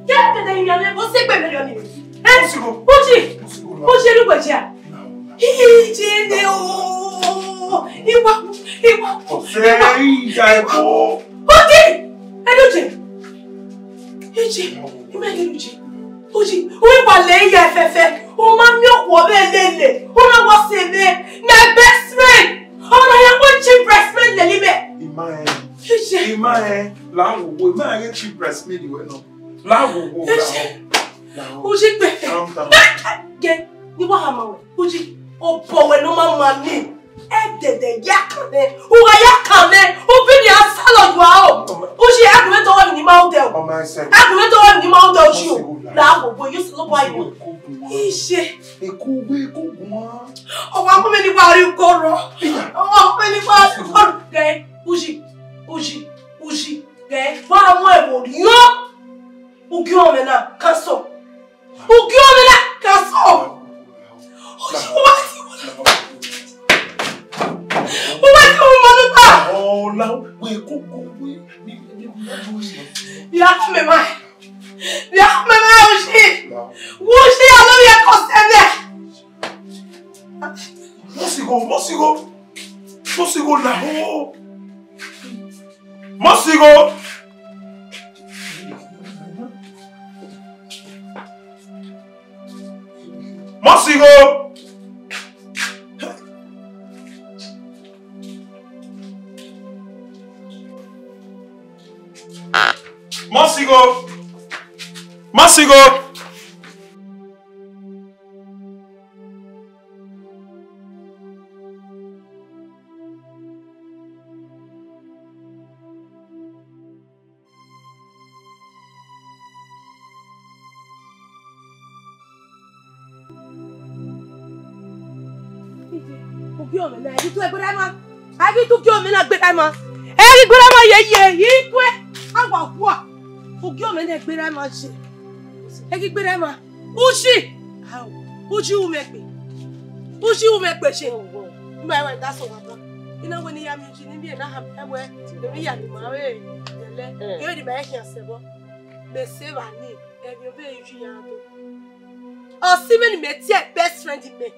Ye dede yin ame bo se gbe me yo ni. Eh? Uji. Uji ru gbe ja. Ije ne o. Iwa, iwa. Ọsẹ ìjà ẹ̀kọ́. Uji. Ẹ ló jẹ. Ije. Ime ni Uji. Uji. Uwa le ya fẹfẹ. O ma mi okhuo vbe lele. O na wa se vbe. My best friend. Ọ na ya wẹ chi breast milk lele mẹ. Ima ẹ. Ije. Ima ẹ. La wo wo. Ima ẹ chi breast milk wẹ nọ. La wo wo. Ije. La wo. Uji gbe. Calm down. Gẹ. Ni wa hama wẹ. Uji. Obọ wẹ ne ọ ma ma ni. Ẹdẹdẹ ya kan nẹ, u gha ya kan nẹ, u bi ni a salọ yua o. U si argument ọwẹ ni ma odẹ o. Argument ọwẹ ni ma odẹ o si o. La gbogbo, you see, look why you. Iṣẹ. Eko gbe, eko gun a. Ọmọ akọ mi ni wa ri uko rọ. Ọmọ akọ mi ni wa ri uko rọ. Gẹ, uji, uji, uji. Gẹ, wa mu ẹvbo riọ. Ugie ọmọ na, cancel. Ugie ọmọ na, cancel. Uji, uwa ti, uwa ti, uwa ti, uwa ti, uwa ti. Ọla, wẹ koko, wẹ. Bia mẹ ma. Bia mẹ ma, uji. Uji, alo ya ko sẹnẹ. Mọsigho, mọsigho. Mọsigho la ho. Mọsigho. Mọsigho. Mọsigho. Mọsigho. Ugie ọmọ na, ẹ ghi tu ẹgbẹrẹ ma. Ẹ ghi tu ugie ọmọ na gberra ma. Ẹ ghi gberra ma ye ye, ikue. Awa wa. Ugie ọmọ na gberra ma ye. Ẹ ghi gberra ma. Uji! Ao, uji u mwẹ gbe. Uji u mwẹ gbe ṣe. Ima ẹmwẹ da sẹ owa ba. I na wẹ ne I ya miẹn uji ne I miẹn na ha mẹ wẹ, emwi ya ne ima vbe yẹlẹ. Kevbe ne ima khian sẹ vbọ. Mẹ sẹ evba ni, ẹmwẹ ọvbehe uji ya do. Ọ si mwẹ ne imẹ tie best friend mẹ. Ne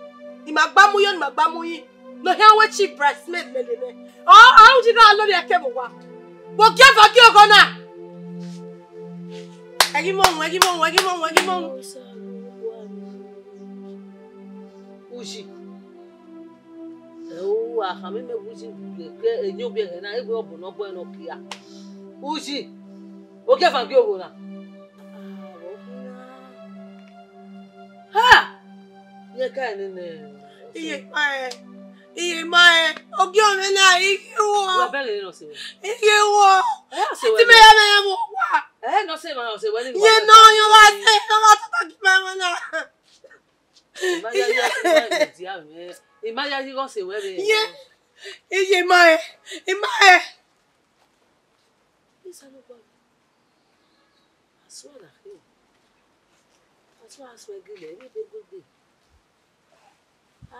ima gba mu yo, ne ima gba mu yi. Ne ọ khian wẹ chi bridesmaid mẹ le mwẹ. Ọ, ọ, uji gha lọ vbe ẹkẹ vbe owa. Vbe ogieva gie oghọ na. Ẹgimọmọ, ẹgimọmọ, ẹgimọmọ, ẹgimọmọ. Uji. Ẹ o, a khama mẹ vbe uji ke eni obiẹghẹ na, egbe ọbọ ne ọ gbẹe nọ kia. Uji. Ogieva gie oghọ na. Ha! Iye ka nene. Iye ma ẹ. Iye ma ẹ. Ogie ọmọ na, I ghe wọ. Wa bẹghe ne ọ sẹ wẹ. I ghe wọ. Ẹ, ọ sẹ wẹ. Ti mẹ ya mẹ ya mu wa. Ẹ, ne ọ sẹ ma, ọ sẹ wẹ ni. Iye nọ, yọ wa sẹ, yọ wa tata ki ma ma na. Ima ya, ya, ya, ya, ya, ya, ima ya yi gho sẹ wẹ vbe. Iye. Iye ma ẹ. Ima ẹ. Osanobua. Asua na khin. Asua, asua gele, ẹghi be gbegbe.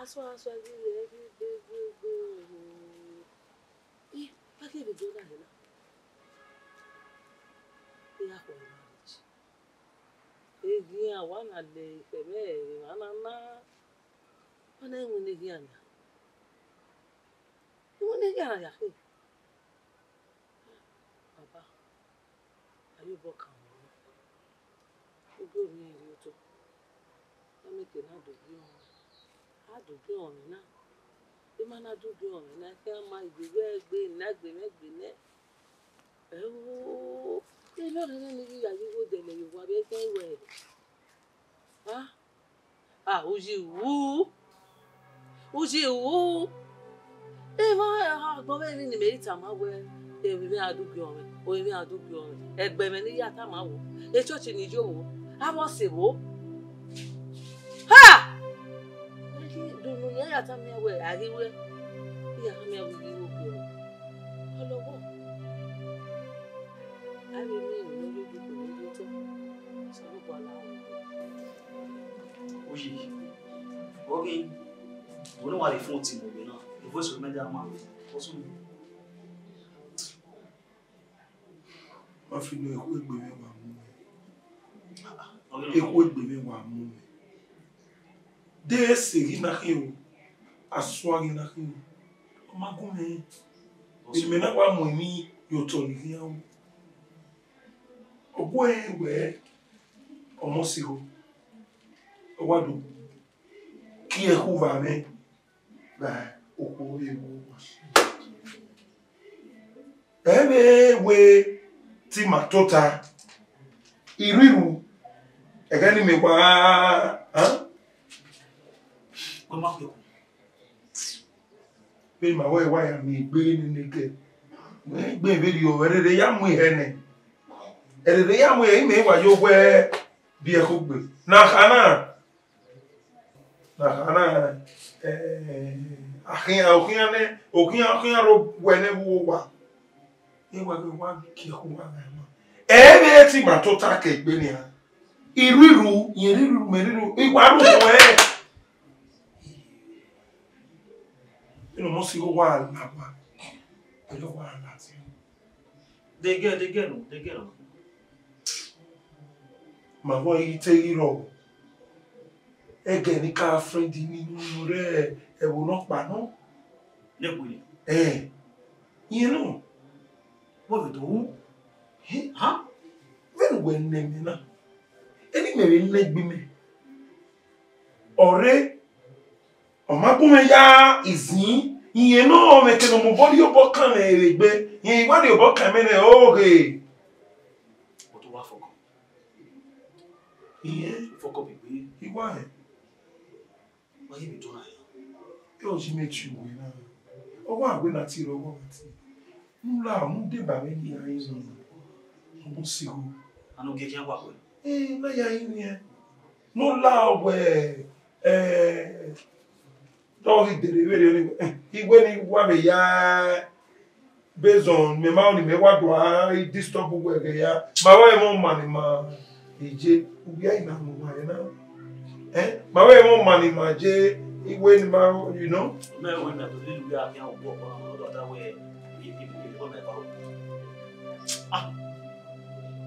Asua, asua gele, ẹghi be gbegbe o. I, a ghi vbe do na hẹ na. I gha khuẹ marriage. Eghian wa na le ikhẹmwẹ emwa na na. Wa na winna eghian na. Wẹ ne ya na ya khin. Baba, a ye obọ kan mwẹ. Ugie orhiọn rhie otọ. Ya mieke na do gie ọmwẹ. A do gie ọmwẹ na. Ima na do gie ọmwẹ na, khian ma ivbi wẹ egbe na, egbe mwẹ egbe nẹ. Ẹo, emwi ọrẹre ne I ghi ya ye igho dẹlẹ ye owa vbe ẹgbẹe ruẹ. Ah, ah, uyi wu. Uyi wu. Emwa agbọn vbe emwi ne imẹ i tama wẹ, emwi mwẹ a do gie ọmwẹ, o emwi a do gie ọmwẹ. Ẹgbẹe mwẹ ne I ya tama wo, echọọchi ne I yo vbo, avbe ọse vbo. Ha! Unu ne iran ya tama iran wẹ, a ghi wẹ, iran tama iran wẹ, I ghi ru gie ọmwẹ. Ọlọghọ. A vbe miẹn emwi ne ọ rhie odukhu ne ọ rhie otọ, Osanobua la ru. Uyi, ọ ghi, wẹ ne wa rhie fon tie imẹ vbe na, e voice mẹ da ma vbe, ọ sunu. Ma fi nọ ekhue egbe mwẹ wa mu mwẹ. Ekhue egbe mwẹ wa mu mwẹ. De ese ghi na khin o, asua ghi na khin o. Ọ ma gu mwẹ. Vbene imẹ na wa mu emwi ye otọ ni khian o. Ọ gu ẹre wẹ ọmọ siro. Ọ wa do kie ẹkhu vbe amwẹ. Vbe okhuo vbe wo wa. Ẹ vbe wẹ te ima tota, irhu irhu, ẹghẹ ne imẹ wa, a? Wẹ ma khuẹkhu. Vbene ima wẹ wa ya miẹn egbe nene kẹ, wẹ egbe vberriọ, ẹrerre ya mu ihẹ nẹ, ẹrerre ya mu ihẹ, imẹ wa yo wẹ biẹ khugbe. Na kha na. Na kha na, eh, akhian, okhian nẹ, okhian, okhian ro wẹ nẹ vbe uwu owa. Ewa ghe wa gie ẹkhu uwa gha ma. Ẹ vbe te ima tota ke egbe nian. Irhu irhu, irẹn irhu irhu, mẹ irhu irhu, I wa ru wẹ. Inu mọ si igho wa la wa. Ẹre wa la ti. Degẹ, degẹ nọ, degẹ nọ. Ma vọ i te ghi rrọọ. Ẹgẹ ne I ka friend ni unu rre ẹvbo nọkpa nọ. Lẹkue ni. Ẹn, irẹn nọ. Wẹ vbe do ru? Hẹ? Ha? Vbene uwẹ nọ mẹ na, eni mẹ vbe nọ egbe mẹ. Ọre, ọ ma gu mwẹ ya izin, irẹn nọ mwẹ ke ne ọ mobọ rhie obọ kan mwẹ vbe egbe, irẹn I wa rhie obọ kan mwẹ nẹ, oghe. But u wa fọkọ. Irẹn. Fọkọ vbe egbe. I wa hẹ. Wa ye vbe do na ya. E o ji mẹ tie uwẹ na. Ọ wa wẹ na tie rre ọghọ na tie. Ne u la, mu deba mwẹ ne I ya rinmwian. Ọmọ siro. Anu gie khian wa wẹ. Ee, na ya rinmwian. Ne u la wẹ, eh, ọ ghi dere vberriọ ni, eh, I wẹ ne I wa vbe ya, based on mẹ ma ni mẹ wa do a disturb uwẹ ẹghẹ ya. Ma wẹ emọ ọma ne ima je, uwia i na mu uwa rẹ na. Eh, ma wẹ emọ ọma ne ima je, I wẹ ne ima, you know. Mẹ wẹ mẹ to lele uwia khian obọ ọkpa na, ọ da wẹ, i, i, i, i, ọ mẹ ba. Ah.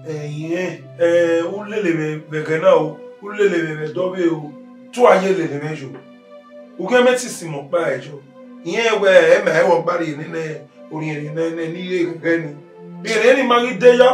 Ẹyẹn, eh, u lele mwẹ vbe ẹghẹ na o, u lele mwẹ vbe ẹdẹ ọvbehe o, te u a ye lele mwẹ yo. U khian mẹ te sinmwi ọkpa ẹyọ. Irẹn wẹ, ẹ ma ẹvbo ọgba rhie nene orhiẹnrhiẹn nẹ, nẹ, ne I re ghẹghẹ ni. Rhiẹnrhiẹn ni ma ghi de yọ.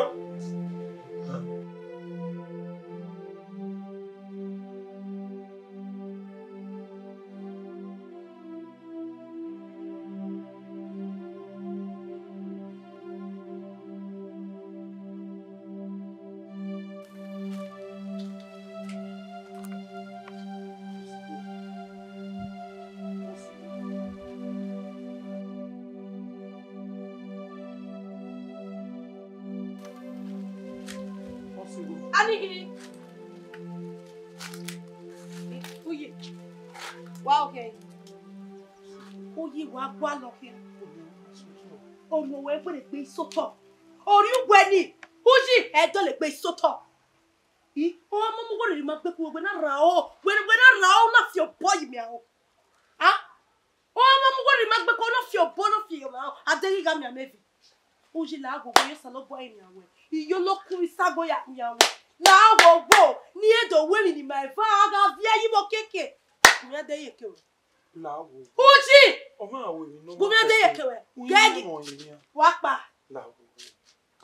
Anighi. Uyi. Wa okhian. Uyi wa gualọ khian. Ono wẹ wẹrẹ gbe isotọ. Orhiọn uwẹ ni. Uyi, ẹ dọlegbe isotọ. I, ọ ma mu wẹrẹ ma gbe ku wẹ na ra o. Wẹ, wẹ na ra o na fi obọ yi mẹ o. A? Ọ ma mu wẹrẹ ma gbe ku na fi obọ na fi yo ma o. A de ghi gha miẹn amẹ vi. Uyi la agogo ye Osanobua rinmwian wẹ, iyolo ku isago ya rinmwian wẹ. La agogo, ne irẹn do ru emwi ne ima eva gha viẹ ye vbe okiekie. Iran de ye ke ruẹ. La wo. Uji! Ọ ma wo emwi nọ. Gu mẹ de ye kẹwẹ. Gẹgi. Wa kpa. La wo.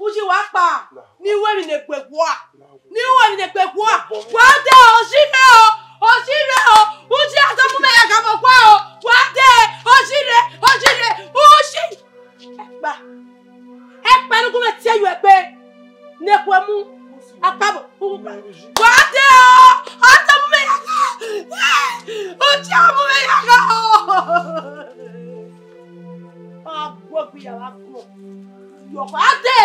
Uji wa kpa. La. Ni wẹ emwi ne egbe gua. La wo. Ni wẹ emwi ne egbe gua. Wa de oji rre o. Oji rre o. Uji a do mu mẹ ya ga vbe ọgua o. Wa de oji rre, oji rre, uji. Ẹkpa. Ẹkpa ne gu mẹ tie yu ẹkpe. Ne khuẹ mu. Akpabọ, uwu kpa. Wa de o. A do mu mẹ ya ga. Uji a mu mẹ ya ga o. A gu egbe ya gha guọ. Yọ, a de,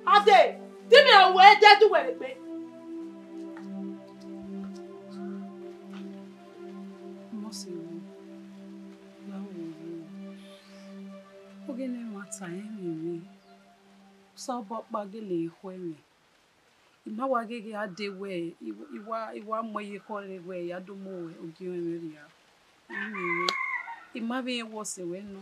a de, te imẹ wẹ ẹdẹ du wẹ egbe. Mose wo, la wo wo. Oghe ne ẹmwata rẹn mwẹ, Osanobua ọkpa gele khue mwẹ. I ma wa gheghe a de wẹ, I wa, I wa mu ẹre ye ekhọe rre wẹ, I ya do mu ogiẹn mwẹ rria. Ẹmwẹ, I ma vbe rẹn wẹ ọ sẹ wẹ nọ.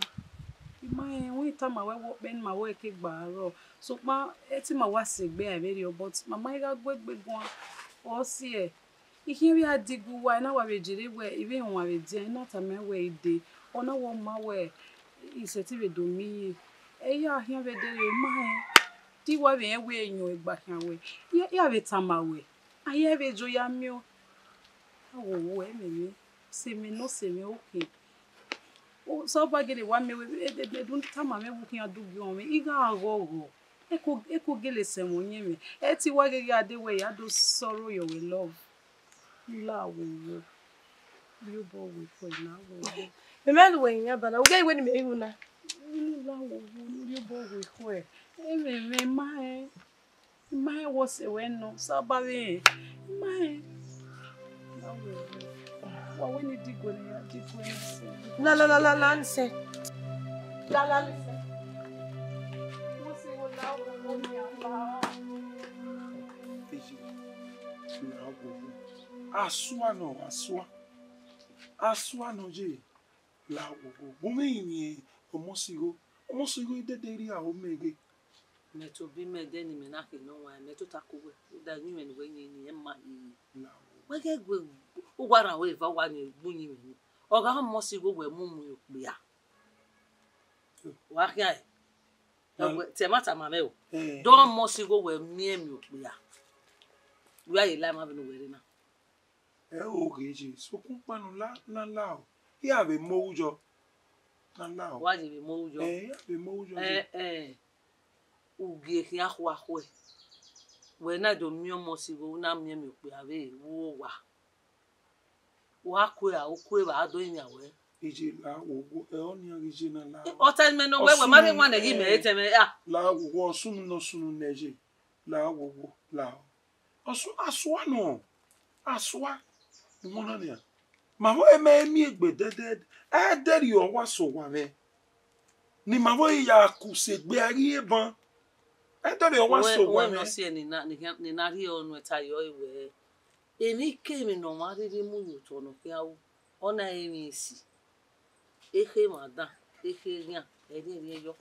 I ma rẹn, wẹ I tama wẹ wẹ ọkpẹn ne ima wẹ ke gba rrọọ. Sokpan, ẹtin ma wa sẹ egbe a vberriọ, but ma ma gha gu egbe guan, ọ siẹ. I khian vbe a digu uwa, I na wa vbe jere wẹ, I vbe rẹn ọmwa vbe edian, I na tama ẹn wẹ I dee. Ọ na wẹ ọ ma wẹ, I sẹtin vbe do miẹn irẹn. Ẹ i ya khian vbe dee rre, ọ ma rẹn. Te I wa vbe rẹn wẹ I yọn egba khian wẹ, I, I ya vbe tama wẹ, a ya vbe jo ya miẹn o. A wo wo ẹmwẹ mwẹ, sẹ mwẹ nọ, sẹ mwẹ okhin. Osanobua gele wa miẹn wẹ, e, e, e, du tama mwẹ wẹ u khian du gie mwẹ, I gha ghọghọ. Eko, eko gele sẹ mwẹ ọyẹnmwẹ. Ẹ te I wa gheghe a de wẹ I ya do sọrọ yọ wẹ love. La wo wo. Rhie obọ wẹ ekhọe, la wo wo. Mẹ ma lu wẹ yan bana, u ghe wẹ ne mẹ ru na. La wo wo, rhie obọ wẹ ekhọe. Ẹmwẹ mwẹ, I ma rẹn. I ma rẹn wẹ ọ sẹ wẹ nọ, Osanobua vbe rẹn. I ma rẹn. La wo wo. Wa wẹ ne I digue ne ya digue ne sẹ. La, la, la, la, la, ni sẹ. La, la, ni sẹ. Wẹ ọ sẹ wẹ la wo wo ni a la. Eji, la wo wo. Asua nọ, asua. Asua nọ ye. La wo wo. Gu mwẹ rinmwian ọmọ sigho. Ọmọ sigho i dede rhie aro mẹ ghe. Mẹ tobọ imẹ ẹdẹ ne imẹ na khin ne ọ wan, mẹ tota ku wẹ, rhunmwuda uyinmwẹ ne uwẹ yin ni, ẹ ma ye. La wo. Wẹ ghẹ gue uwa rhan wẹ eva uwa ni gbe uyinmwẹ ni. Ọ gha ọmọ sigho wẹ mu mu okpia. Wa khian ẹre. Ẹwẹ, te ẹmwata ma mwẹ o. Eh. Dọ ọmọ sigho wẹ miẹn miẹn okpia. Wẹ a ye la ima vbene uwẹ rre na. Ẹ o ghe ye, sokpan ukpọn ne u la, na la o. Iran vbe mu ohu yọ. Na la o. Wa ye vbe mu ohu yọ. Eh, iran vbe mu ohu yọ. Eh, eh. U gie khian khuakhuẹ. Wẹ na do miẹn ọmọ sigho, u na miẹn miẹn okpia vbe ru owa. Wa kue a, u kue vbe a do rinmwian wẹ. Iye la wo wo, ẹ ọnii ghi ye na la o. Ọ ta mẹ nọ wẹ, wẹ ma rhe wan nẹ ghi mẹ etẹn mwẹ a. La wo wo, ọ sunu ne ọ sunu nẹ ye. La wo wo, la o. Ọ su, asua nọ, asua. Uwọ na nian. Ma vbe mẹ miẹn egbe dẹdẹ, ẹdẹrriọ wa sẹ owa mwẹ. Ne ima vbe ya ku sẹ egbe a ghi eban. Ẹdẹrriọ wa sẹ owa mwẹ. Wẹ nọ si ẹre ne I na, ne I khian, ne I na rhie ọnrẹn ta yọ ẹre wẹ. Emwi kemwi ne ọmwa rhirhi mu ye otọ ne ọ khian ru, ọ na re emwi esi, ekhe emwa dan, ekhe eghian, ẹrriẹnrriẹn yọ.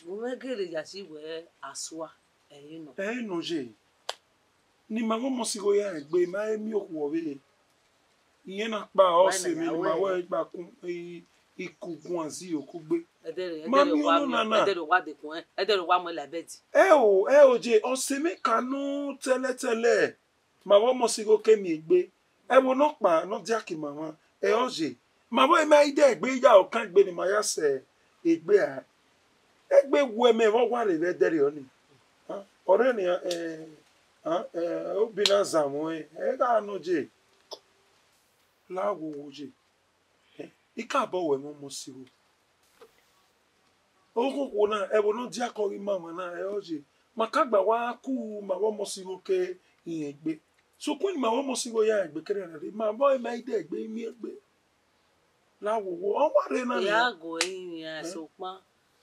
U mwẹ gele ya si wẹ asua, ẹ i re nọ. Ẹ i re nọ ye. Ne ima vbe ọmọ sigho ya rẹn egbe, ma he miẹn okhuo vbe. Irẹn na kpa ọ sẹ emwi ne ima wẹ gba kun i, i ku guan zi okugbe. Ẹdẹrẹ, ma ẹdẹrẹ miẹn wa ọnọna miẹn, na. Ẹdẹrẹ wa dekun ẹn, ẹdẹrẹ wa mu ẹn la ẹbẹdi. Ẹ o, ẹ o ye, ọ sẹ emwi ka nọ tẹlẹtẹlẹ. Ma vbe ọmọ sigho ke miẹn egbe. Ẹvbo nọkpa ne ọ dia ke ima mwa, ẹ ọ ye. Ma vbe ma i de egbe ya ọkan egbe ne ima ya sẹ egbe a. Egbe wẹ mẹ vbe ọ wa rre vbe ẹdẹrriọ ni. Ọrẹ nian, eh, eh, obi na zan mwẹ, ẹ gha nọ ye. La wo wo ye. Eh, I ka bọ wẹ mwẹ ọmọ sigho. Okhokhuo na, ẹvbo ne ọ diakọ ghi ma mwa na, ẹ ọ ye. Ma ka gba wa ku ma vbe ọmọ sigho ke irẹn egbe. Sokpan ne ima vbe ọmọ sigho ya rẹn egbe kẹrẹ na rre, ma vbe ma i de egbe imiẹn egbe. La wo wo, ọ wa rre na nian. Ya gu ẹre rinmwian, eh? Sokpan,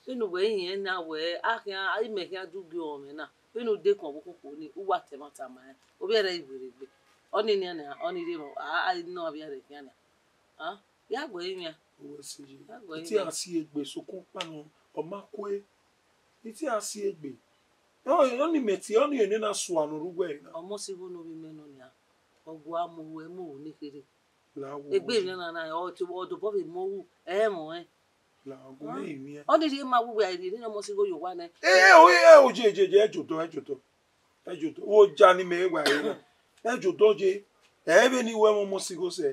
vbene uwẹ rinmwian na wẹ, a khian, imẹ khian du gie ọmwẹ na. Vbene u dekun ọvbokhan okhuo ni, uwa ta ẹmwata ma rẹn. Ovbi ẹre i werriegbe. Ọnii nian nian, ọnii rre emọ, a, a, nọ ovbi ẹre khian nian. Ah, ya gu ẹre rinmwian. Uwẹ sẹ ye. Ya gu ẹre rinmwian. I te a si egbe sokpan ukpọn nọ, ọ ma kue. I te a si egbe. Ọ, ọnii mẹ tie, ọnii ene na sua ne ọ rre uwẹ na. Ọmọ sigho ne ovbi mẹ nọ nian. Ọ gua mu uwẹ mu ne kherhe. La wo. Egbe emwi na na, ọ tobọ vbe mu ru, ẹ i mwẹ ọnrẹn. La wo, gu mwẹ emwi ẹn. Ọ ni rhie ma wu wẹ a rhie ne ọmọ sẹ igho ye owa nẹ. Ẹ, ẹ, o, ẹ, o, je, je, je, ẹ jodọ, ẹ jodọ. Ẹ jodọ. Wo ja ni mẹ wa re na. Ẹ jodọ je. Ẹ vbe ni wẹ ọmọ sẹ igho sẹ.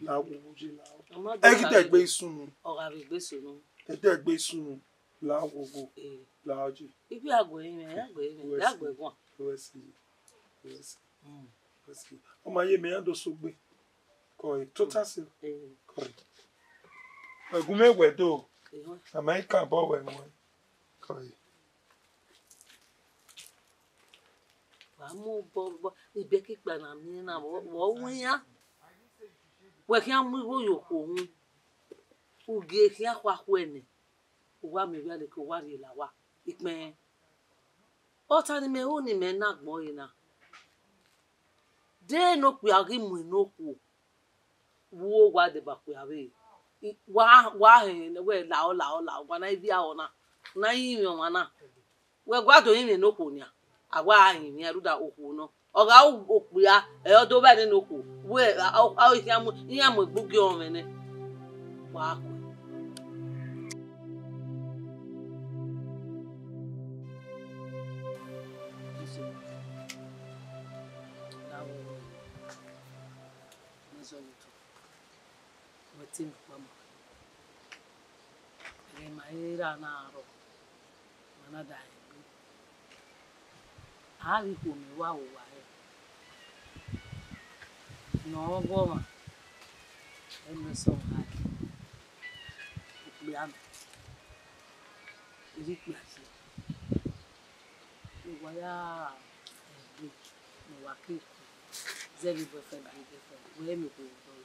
La wo, wo je la wo. Ẹ ghi dẹ gbe isun nu. Ọ gha vbe gbe isun nu. Ẹ dẹ gbe isun nu. La wo go. Eh. La wo je. Ibi a gu ẹre mwẹ, a gu ẹre mwẹ, a gu ẹre guan. Wẹ si. Wẹ si. Mm. Wẹ si. Ọ ma ye mẹ ya do sogbe. Kọe, tota se. Eh. Kọe. Ẹgu mwẹ wẹ do. Eh. A ma i ka bọ wẹ wọn. Kọe. Wa mu obọ, obọ, ibẹkikpa na miẹn na, vbe ọ, vbe ọ wu iran. Wẹ khian mu igho ye okhuo uhunmwu. Ugie khian khuakhua nẹ. Uwa miẹn vbe a leke uwa rhie la owa ikpẹn. Ọta ne imẹ ru ne imẹ na agbọn ẹre na. De ne okpia ghi mu ene okhuo, vbe uwu owa deba okpia vbe, wa, wa hẹn wẹ lao, lao, lao, wa na ivbi aro na, na rinmwian ọmwa na. Wẹ gua do rinmwian ene okhuo nian, a wa rinmwian rhunmwuda okhuo nọ. Ọ gha ru okpia, ẹ, ọ do vba ene okhuo, wẹ, a, a, a, iran mu, iran mu egbe ugie ọmwẹ nẹ. Wa kue. Wẹ te mwẹ ọkpa ma. Ẹghẹ ma i ra na rrọọ, ma na da rẹn egbe. A ghi khuo mẹ vbe owa rẹ. Ne ọ vbe ọmwa, ẹ i mu ẹsọhẹ okpia nọ, I rhie ikpia tie. Ne uwa ya rẹn egbe, ne uwa ke ku, zẹ vbe boyfriend vbe girlfriend, wẹ i miẹn okhuo vbe odọ re.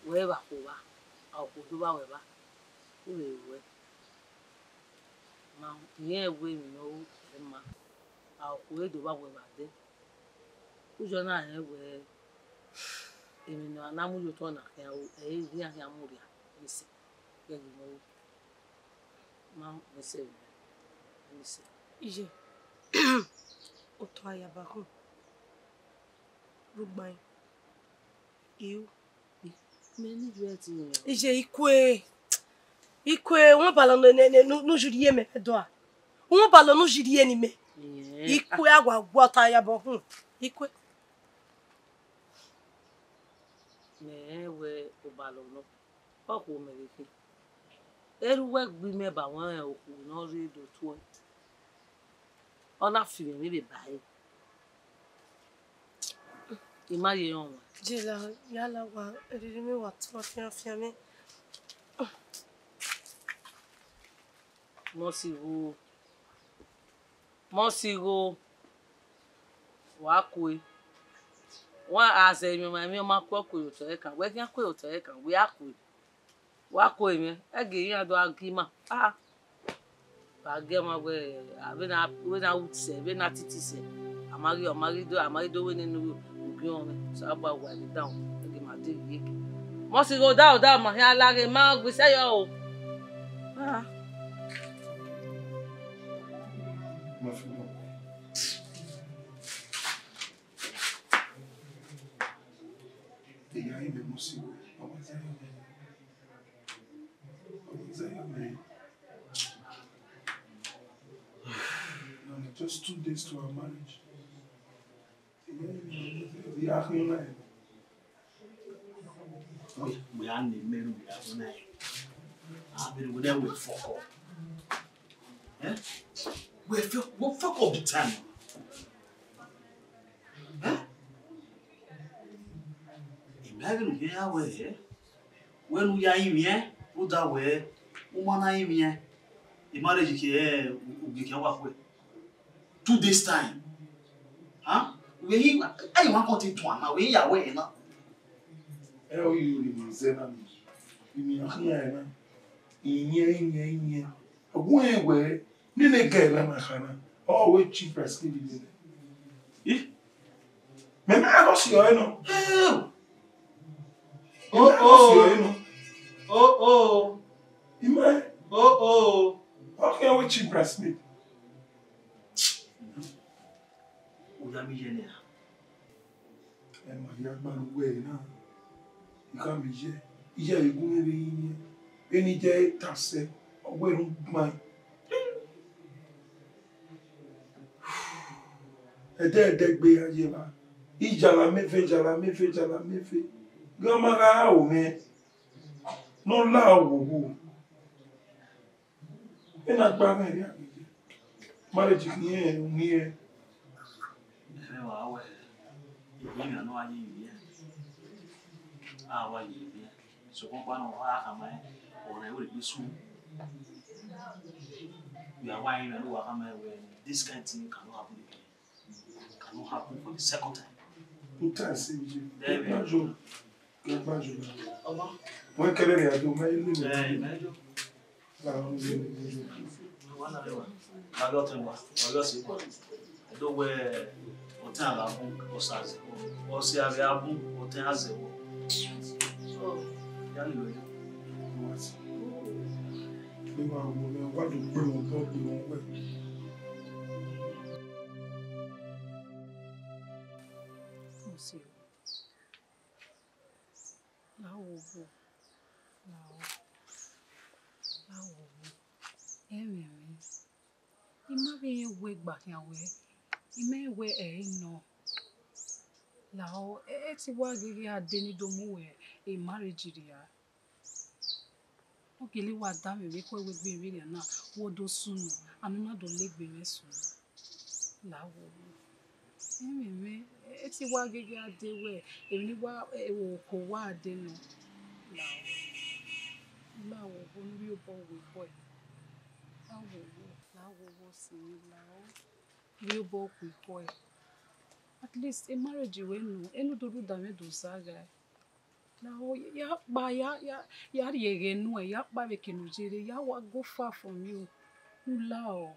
Wẹ vbe akhuo vba, a okhuo do vba wẹ vba, u vbe ruẹ. Ma rẹn wẹ emwi ne ọ ru ẹ ma, a okhuo do vba wẹ vba dẹ. U jọ na rẹn wẹ emwi ne a na mu ye otọ na khian ru, ẹ i re iran khian mu rria, ẹ i sẹ, ghẹ ghi mwẹ ru. Ma mwẹ sẹ vbe, ẹ i sẹ. Iye, otọ ayaba khun, rugbain, iu. Mẹ ni ju ẹtin o. Iye, ikue, ikue, wọn balọ ne, ne, ne, ne, ne u ju rhie mẹ vbe ẹdọ a. Wọn balọ ne u ju rhie ne imẹ. Ikue, a wa gua otọ ayaba khun. Ikue. Mẹ rẹn wẹ obalọ nọ, ọ khuo mẹ vbe khin. Erha uwẹ gbe imẹ ba wan rẹn okhuo ne ọ rre do tuẹ. Ọ na fi mwẹ vbe ba ẹre. I ma ye rẹn ọmwa. Jela, ya la wa, erhirhi mwẹ wa tuẹ fian fian mwẹ. Mọsigho. Mọsigho. Wa kue. Wa a zẹ emwi ọmwa, emwi ọmwa kue, ọ kue ye otọ ẹkan. Wẹ khian kue ye otọ ẹkan, wẹ a kue. Wa kue mwẹ, ẹgie iran do gha gie ima. Ah. Wa gie ọmwa wẹ, a vbe na, vbe na ru sẹ, vbe na titi sẹ. A ma ghi, a ma ghi do, a ma ghi do vbe nene ugiọnmwẹ. So, a gba wa vbe down, ẹgie ma de gie. Mọsigho da, da, ma hia la ghe, ma gbe sẹ yọ o. Ah. Eya, imẹ must go. Ọmọ Zion, ọmọ Zion, man. No, no, just two days to our marriage. Yeah, yeah, yeah. Wẹ, wẹ a na mẹ ru ya na. A bẹrẹ wẹ, wẹ fuck up. Eh? Wẹ fuck, wẹ fuck up big time. Eh? Imagine u ya wẹ, eh? Wẹ ne u ya rinmwian, rhunmwuda wẹ, u ma na rinmwian, marriage ke, eh, u, u gbe khian wa khuẹ. Two days time. Huh? Wẹ i, ẹ i wa kọn te tuan na, wẹ i ya wẹ na. Ẹ o, i ru ne ima zẹ na mi. Imi a khian na. Iyẹn, iyẹn, iyẹn. Ọgua ẹn wẹ, nene girl na ma kha na. Ọ wẹ cheap as kid nene. Ih. Mẹ ma nọ si ọre nọ. Oh, oh. Mẹ ma nọ si ọre nọ. Oh, oh. Ima. Oh, oh. Ọ khian wẹ cheap as kid. U ya mi ye nẹ. Ẹ ma Avbe a gba ne uwẹ na, I khama iye, iye vbe gu mwẹ vbe yin, vbene iye ta sẹ, ọ wẹ ne u gbain. Ẹdẹ ẹdẹgbe a ye evba, iyala mẹ ve, iyala mẹ ve, iyala mẹ ve. Ghe ọ ma gha ro mwẹ, ne ọ la owowo. Ena gba mwẹ rria gege. Marriage khian, khian. Ẹmwẹ wa wẹ, iyemwian ne ọ wa ye ivbi ẹn, a wa ye ivbi ẹn. Sokpan ọkpa nọ, ọ gha khama ẹn, ọ rẹn vbe egbe su. Vbe a wa rinmwian ne uwa khama ẹn wẹ, this kind thing cannot happen again. Cannot happen for the second time. Two times in Egypt. There we go. Ọmọ. Wọ́n kẹ́lẹ́ rẹ̀ àjò máa ń lò ní. Ẹ, ìmẹ́jọ. Làwọn ọmọ ìlú. Wọ́n náà rẹwà. Ọjọ́ ti wà. Ọjọ́ sì wà. Ẹ̀dọ́ wẹ ọtí àlàbù ọ̀sà àzẹ̀wọ̀. Ọ̀sẹ̀ àrẹ abú ọtí àzẹ̀wọ̀. So, yálì lóyún. Ìwà àwọn ọmọ ẹ̀ wá ló pé wọn tó pé wọn wẹ̀. Ọ̀sẹ̀ o. Lahọ vbo, lahọ, lahọ vbo. Ẹmwẹ mwẹ, I ma vbe rẹn wẹ gba khian wẹ, I ma rẹn wẹ ẹ i nọ. Lahọ, ẹ, ẹ te wa ghi ghi a de ne I do mu wẹ e marriage rria. Ọ gele wa da mwẹ vbe ekhọe wẹ egbe mwẹ rria na, wẹ ọ do sunu, a ne u na do la egbe mwẹ sunu. Lahọ vbo. Ẹmwẹ mwẹ, ẹ te wa ghi ghi a de wẹ, emwi ne I wa, ẹ, okhuo wa de nọ. Lahọ. Lahọ vbo ne u rhie obọ wu ekhọe. Lahọ vbo, lahọ vbo si, lahọ. Rhie obọ wu ekhọe. At least, e marriage wẹ nọ, enu do rhunmwuda mwẹ do zaghae. Lahọ, ya kpa, ya, ya, ya rhie ẹghẹ nuẹn, ya kpa vbe eke ne u ye rre, ya wa go far from you. U lahọ.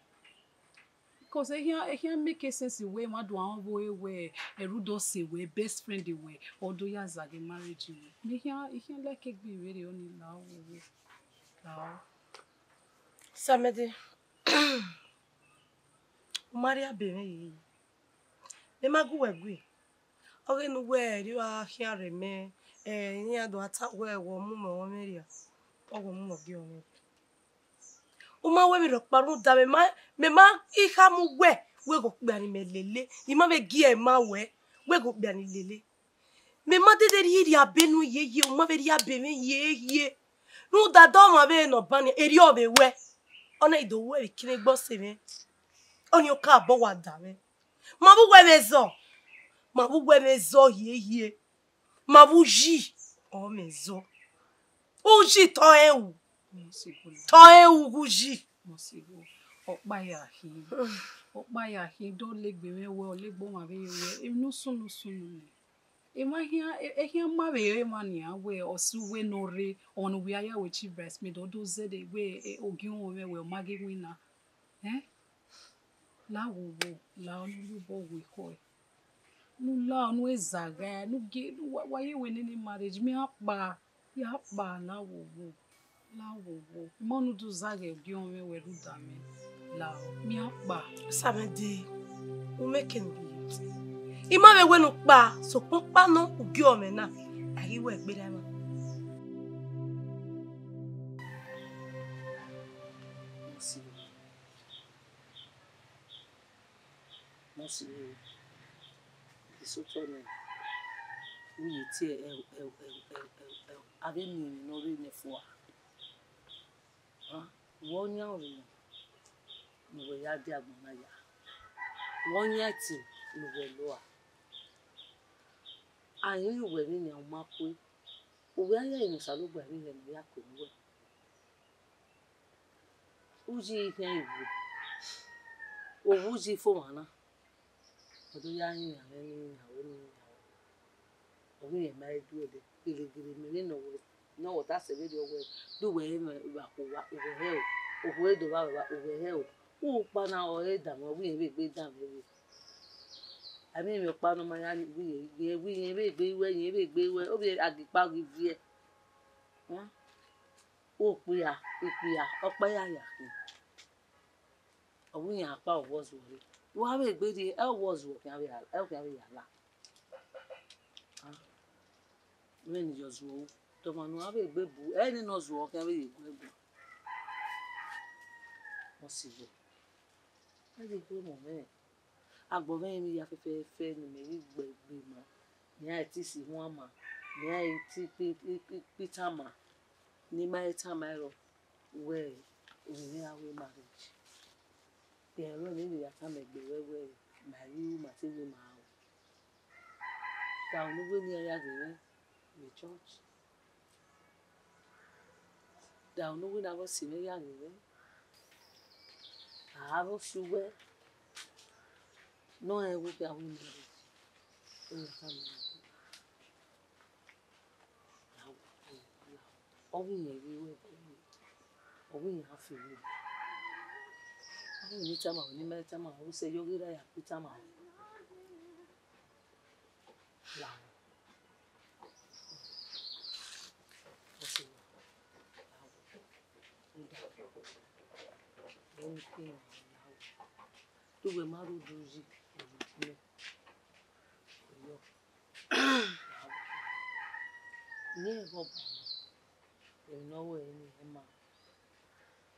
Because ehia, ehia make sense wẹ emwa do rẹn ọvbehe wẹ, ẹre u do sẹ wẹ, best friend wẹ, ọ do ya zaghae marriage wẹ. Mẹ ehia, ehia like egbe vberriọ ni, lahọ vbo, lahọ. Samẹdẹ, u ma rhie abe mwẹ ye. Mẹ ma gu wẹ gui. Ọghe ne uwẹ rhie khian rre mẹ, ẹ, iran do ta wẹ wẹ ọ mu mwẹ ọmwẹ rria, ọ wẹ ọ mu mwẹ ọgiọmwẹ. U ma wẹ vbe rhọkpa rhunmwuda mẹ ma, mẹ ma i khama uwẹ wẹ ghe okpia ni mẹ lele, I ma vbe gie ẹre ma wẹ wẹ ghe okpia ni lele. Mẹ ma dede rhie rhie abe ne u ye ye, u ma vbe rhie abe mwẹ ye ye. Rhunmwuda da ọmwa vbe ne ọ ban nian, erriọ vbe wẹ. Ọ na i do ru ẹre vbe ikinnegbe ọse mwẹ. Ọnii ọ ka bọ wa da mwẹ. Ma vbe uwẹ mwẹ zọ, ma vbe uwẹ mwẹ zọ hiehie, ma vbe uyi ọ mwẹ zọ. Uyi te ọ rẹn ru, te ọ rẹn ru ghe uyi. Ọkpa ya khin, ọkpa ya khin, do la egbe mwẹ wẹ, ọ la egbe ọmwa vbe ye wẹ, emwi ne u sunu, u sunu nẹ. Emwa khian, e-, ehia ma vbe re emwa nian wẹ ọ sẹ uwẹ ne ọ rre, ọmwa ne uwẹ ya ya wẹ chief bridesmaid, ọ do zẹdẹ wẹ, e, ogie ọmwẹ wẹ ọ ma ghi winna. Ẹn? La wo wo, la ọnu rhie obọ wu ekhọe. Ne u la ọnu zaghae, ne u gie, wa, wa ye wẹ nene marriage, mẹ a kpa, ya kpa, la wo wo, la wo wo. I ma ne u do zaghae ogie ọmwẹ wẹ rhunmwuda mẹ, la mẹ a kpa. Samẹdẹ, u mẹ ke ne u ye. I ma vbe wẹ ne u kpa, sokpan ọkpa nọ, u gie ọmwẹ na, a ghi wẹ gberra emwa. Mercy o. Mercy o. Isotọ nẹ, u ye tie ẹu, ẹu, ẹu, ẹu, ẹu, ẹu. A vbe miẹn emwi ne ọ rre nẹ fua. Vbe ọ yan ọvbehe ne uwẹ ya dia agbọn na ya? Vbe ọ yan ẹtin ne uwẹ lua? A rinmwian uwẹ vbenian, u ma kue. Uwẹ a ya emwi ne Osanobua vbe hẹ ne ọ ya kue ne uwẹ. Uyi khian wu, owa uyi fo mwa na, ọ do ya rinmwian mwẹ ne I rinmwian ruẹ, ne I rinmwian ruẹ. Ọ ghi rẹn ma i du ẹdẹ, gele gele mẹ vbene ọ wẹ, ne ọ wẹ ọta sẹ vberriọ wẹ, do uwẹ re mwẹ vbe akhuo owa, uwẹ hẹ o, okhuo re do vba vbe owa, uwẹ hẹ o. Ukpa na ọre danmwẹ, ọ wẹ irẹn vbe egbe danmwẹ vbe. A miẹn emwi ọkpa ne ọ ma ya rhie irẹn, wẹ irẹn vbe egbe ruẹ, irẹn vbe egbe ruẹ, ovbi a ghi kpa ghi viẹ. Okpia, ikpia, ọkpa ya ya khin. Ọ wẹ irẹn akpa ọ vbọ zuọ rre. Wa vbe egbe rrie, ẹ ọ vbọ zuọ khian vbe, ẹ khian vbe ya la. Vbene I yọ zuọ ru, te ọmwa ne uwa vbe gbe bu, ẹ i re ne ọ zuọ khian vbe ye gu ẹguae. Ọ si vbo? Ẹ vbe gbe mu mwẹ. Agbọn mwẹ i ya fẹfẹfẹ ne imẹ ghi gbe egbe ma, ne iran i te si huan ma, ne iran i te kpi-, kpi-, kpi-, kpi tama, ne ima i tama ẹrọ wẹ, ovbi mwẹ gha ru marriage. Rẹn wẹ ne emwi ya tama egbe ruẹ wẹ, ma i ru, ma te ru, ma ru. Te unu wẹ ne iran ya ghe mwẹ vbe church. Da unu wẹ ne avbe ọse mwẹ ya ghe mwẹ. A vbe si uwẹ ne ọ rẹn wẹ khian ru marriage. Ọ ya tama ẹrọ. Ọ ghi yẹn ghi wẹ, ọ ghi yẹn a fi wẹ. Ọ ghi ne tama wẹ, ne ima tama wẹ, ọ sẹ yọ ghi ra ya kpe tama wẹ. Lahọ. Ọ sẹ lahọ. Lahọ. Ọ da. Ọ ni kpe lahọ. Te uwẹ ma rho do yi, ọ rho do yi. Ọ yọ. Lahọ. Ne ẹghẹ ọba nọ, emwi ne ọ ru ẹre ne ima.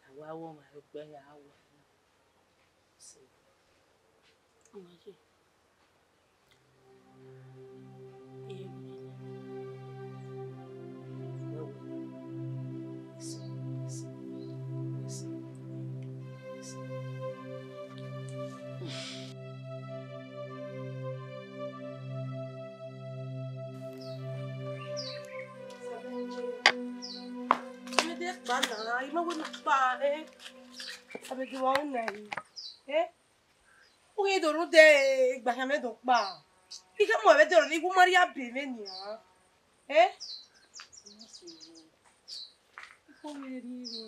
A wa ru ọmwa ẹre okpia ya a wa na. Sẹ. Ọ ma ye. Amede kpa na, ima wẹ ne u kpa, eh? Amede wa una yi, eh? U ghi do rhunmwuda egbe khian mwẹ do kpa. I khama ruẹ vbe dọlọ ne I gu ma rhie abe mwẹ nian. Eh? Ikhuo mwẹ rhie rhie,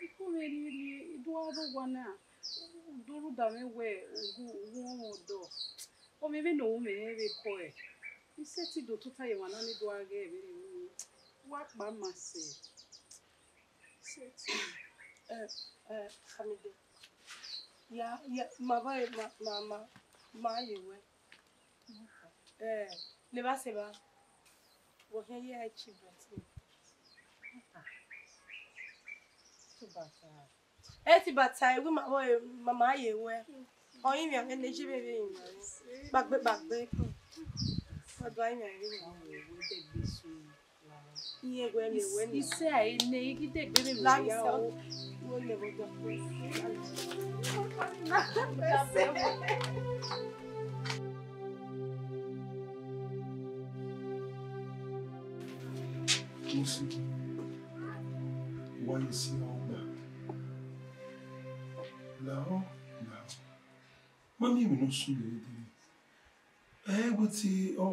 ikhuo mwẹ rhie rhie, I do gha rre owa na, u do rhunmwuda mwẹ wẹ u gu, u gu ọmwa ọdọ. Ọ mwẹ vbene ọ ru mwẹ rẹn vbe kọe. I sẹtin do tota ye emwa na ne do gha ghẹ vbene I ru mwẹ. Wa kpa ma sẹ. Sẹtin. Eh, eh, Amide. Ya, ya, ma ba, ma, ma, ma, ma ye wẹ. Eh, ne evba sẹ evba. Wẹ khian ye ẹre children. Too bad. Ẹ ti bata ẹre, ma, ma, ma ye wẹ. Ọ rinmwian mwẹ ne, je vbe vbe rinmwian mwẹ. Kpagbe, kpagbe. Ọ do rinmwian mwẹ. Iye wẹ mẹ wẹ ni. Ise a ene, i ghi degbe vbe mẹ ya o. Wo le wo do. Musi, wa ye si ọgba. Lahọ, lahọ. Ma miẹn emwi ne ọ sunu vbe dee. Ẹ wẹ te ọ,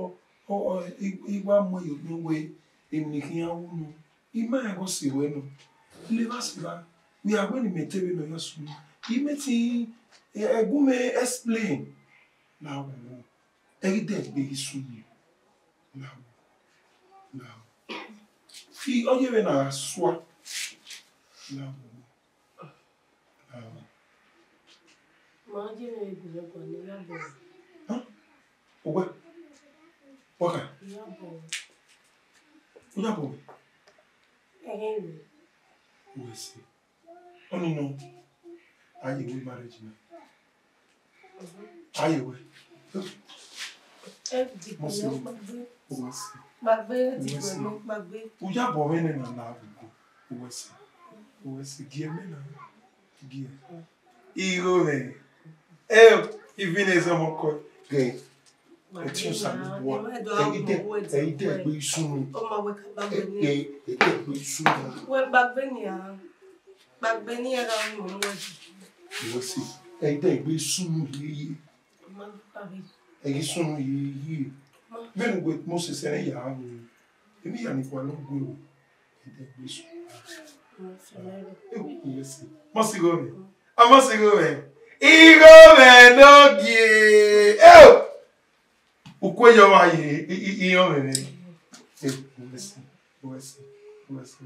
ọ, ọ, I, I wa mu ẹyọ nọ wẹ emwi ne I khian ru nọ, I ma rẹn ghe ọ sẹ ruẹ nọ. Levba sẹ evba, wẹ a wẹ ne imẹ te vbene ọ ya sunu, I mẹ te, ẹ, ẹ gu mwẹ explain. Lahọ, ẹ ghi dẹ egbe ghi sunu. Lahọ, lahọ. Fi ọ ye vbe na gha sua. Lahọ. Ma je ne gu lẹ guan ne ya bọ. Hàn? Owẹ? Waka? Ya bọ. U ya bọ wẹ? Ẹhẹn wẹ. Wẹ sẹ. Ọni nọ. A ye wẹ marriage na. A ye wẹ. Ẹ di Mo sẹ. Gbagbe. Wẹ sẹ. Gbagbe, ẹ di Wẹ sẹ. Gbagbe. U ya bọ mwẹ nẹ na na gbogbo. Wẹ sẹ. Wẹ sẹ. Gie mẹ na. Gie. Igho mwẹ. Ẹ, ivbi ne zọmọ kọ. Gẹ. Ẹ ti Osanobua. Ẹ i dẹ, ẹ i dẹ egbe isun. Ọ ma wẹ ka gbagbe ni. Ẹ, ẹ i dẹ egbe isun. Wẹ gbagbe ni a. Gbagbe ni a gha mu wẹ. Wẹ sẹ. Ẹ i dẹ egbe isun yeye. Ẹ ghi sunu yeye. Vbene uwẹ Mosis ẹre ya ru. Emwi hia ni kua ne ọ gue ru. Ẹ i dẹ egbe isun. Ẹ, wẹ sẹ. Mọ sẹ igho mwẹ. A mọ sẹ igho mwẹ. Igho mwẹ ne ogie. Ẹ o. Ukue yọ wa ye, i, i, i, ọ mwẹ mwẹ. Ẹ, wẹ sẹ, wẹ sẹ, wẹ sẹ,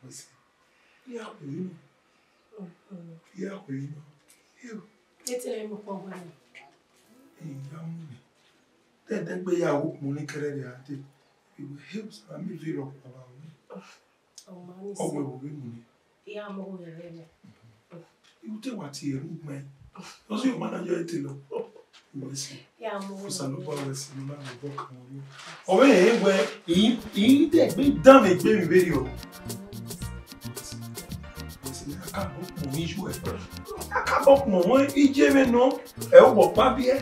wẹ sẹ. Ya kue yi nọ. Ya kue yi nọ. Ẹ o. Ete ne mo kọ gbe. Iya mu mi. Ẹdẹgbe ya wo kpọnmwẹ ne kẹrẹrẹ a te. Iwẹ he Osanobua, miẹn ivbi rhọkpa vbe aro nẹ. Ọ ma ni Ọ wẹ sẹ. Vbe ovbi mu nẹ. Ya mu ohu rẹ rẹ nẹ. Iwu te wa tie ẹre ugbẹn. Ọ si ọma na yọ ẹre te lọ. Iwẹ sẹ. Ya mu ohu rẹ rẹ. Osanobua wẹ sẹ ne ọ na vbe obọ kan mwẹ. Ọ vbe rẹn wẹ, I, I dẹgbe dan vbe egbe vbe rriọ. Wẹ sẹ, a ka bọ kpọnmwẹ iye uẹ. A ka bọ kpọnmwẹ iye mwẹ nọ. Ẹ, ọ wẹ ọkpa biẹ.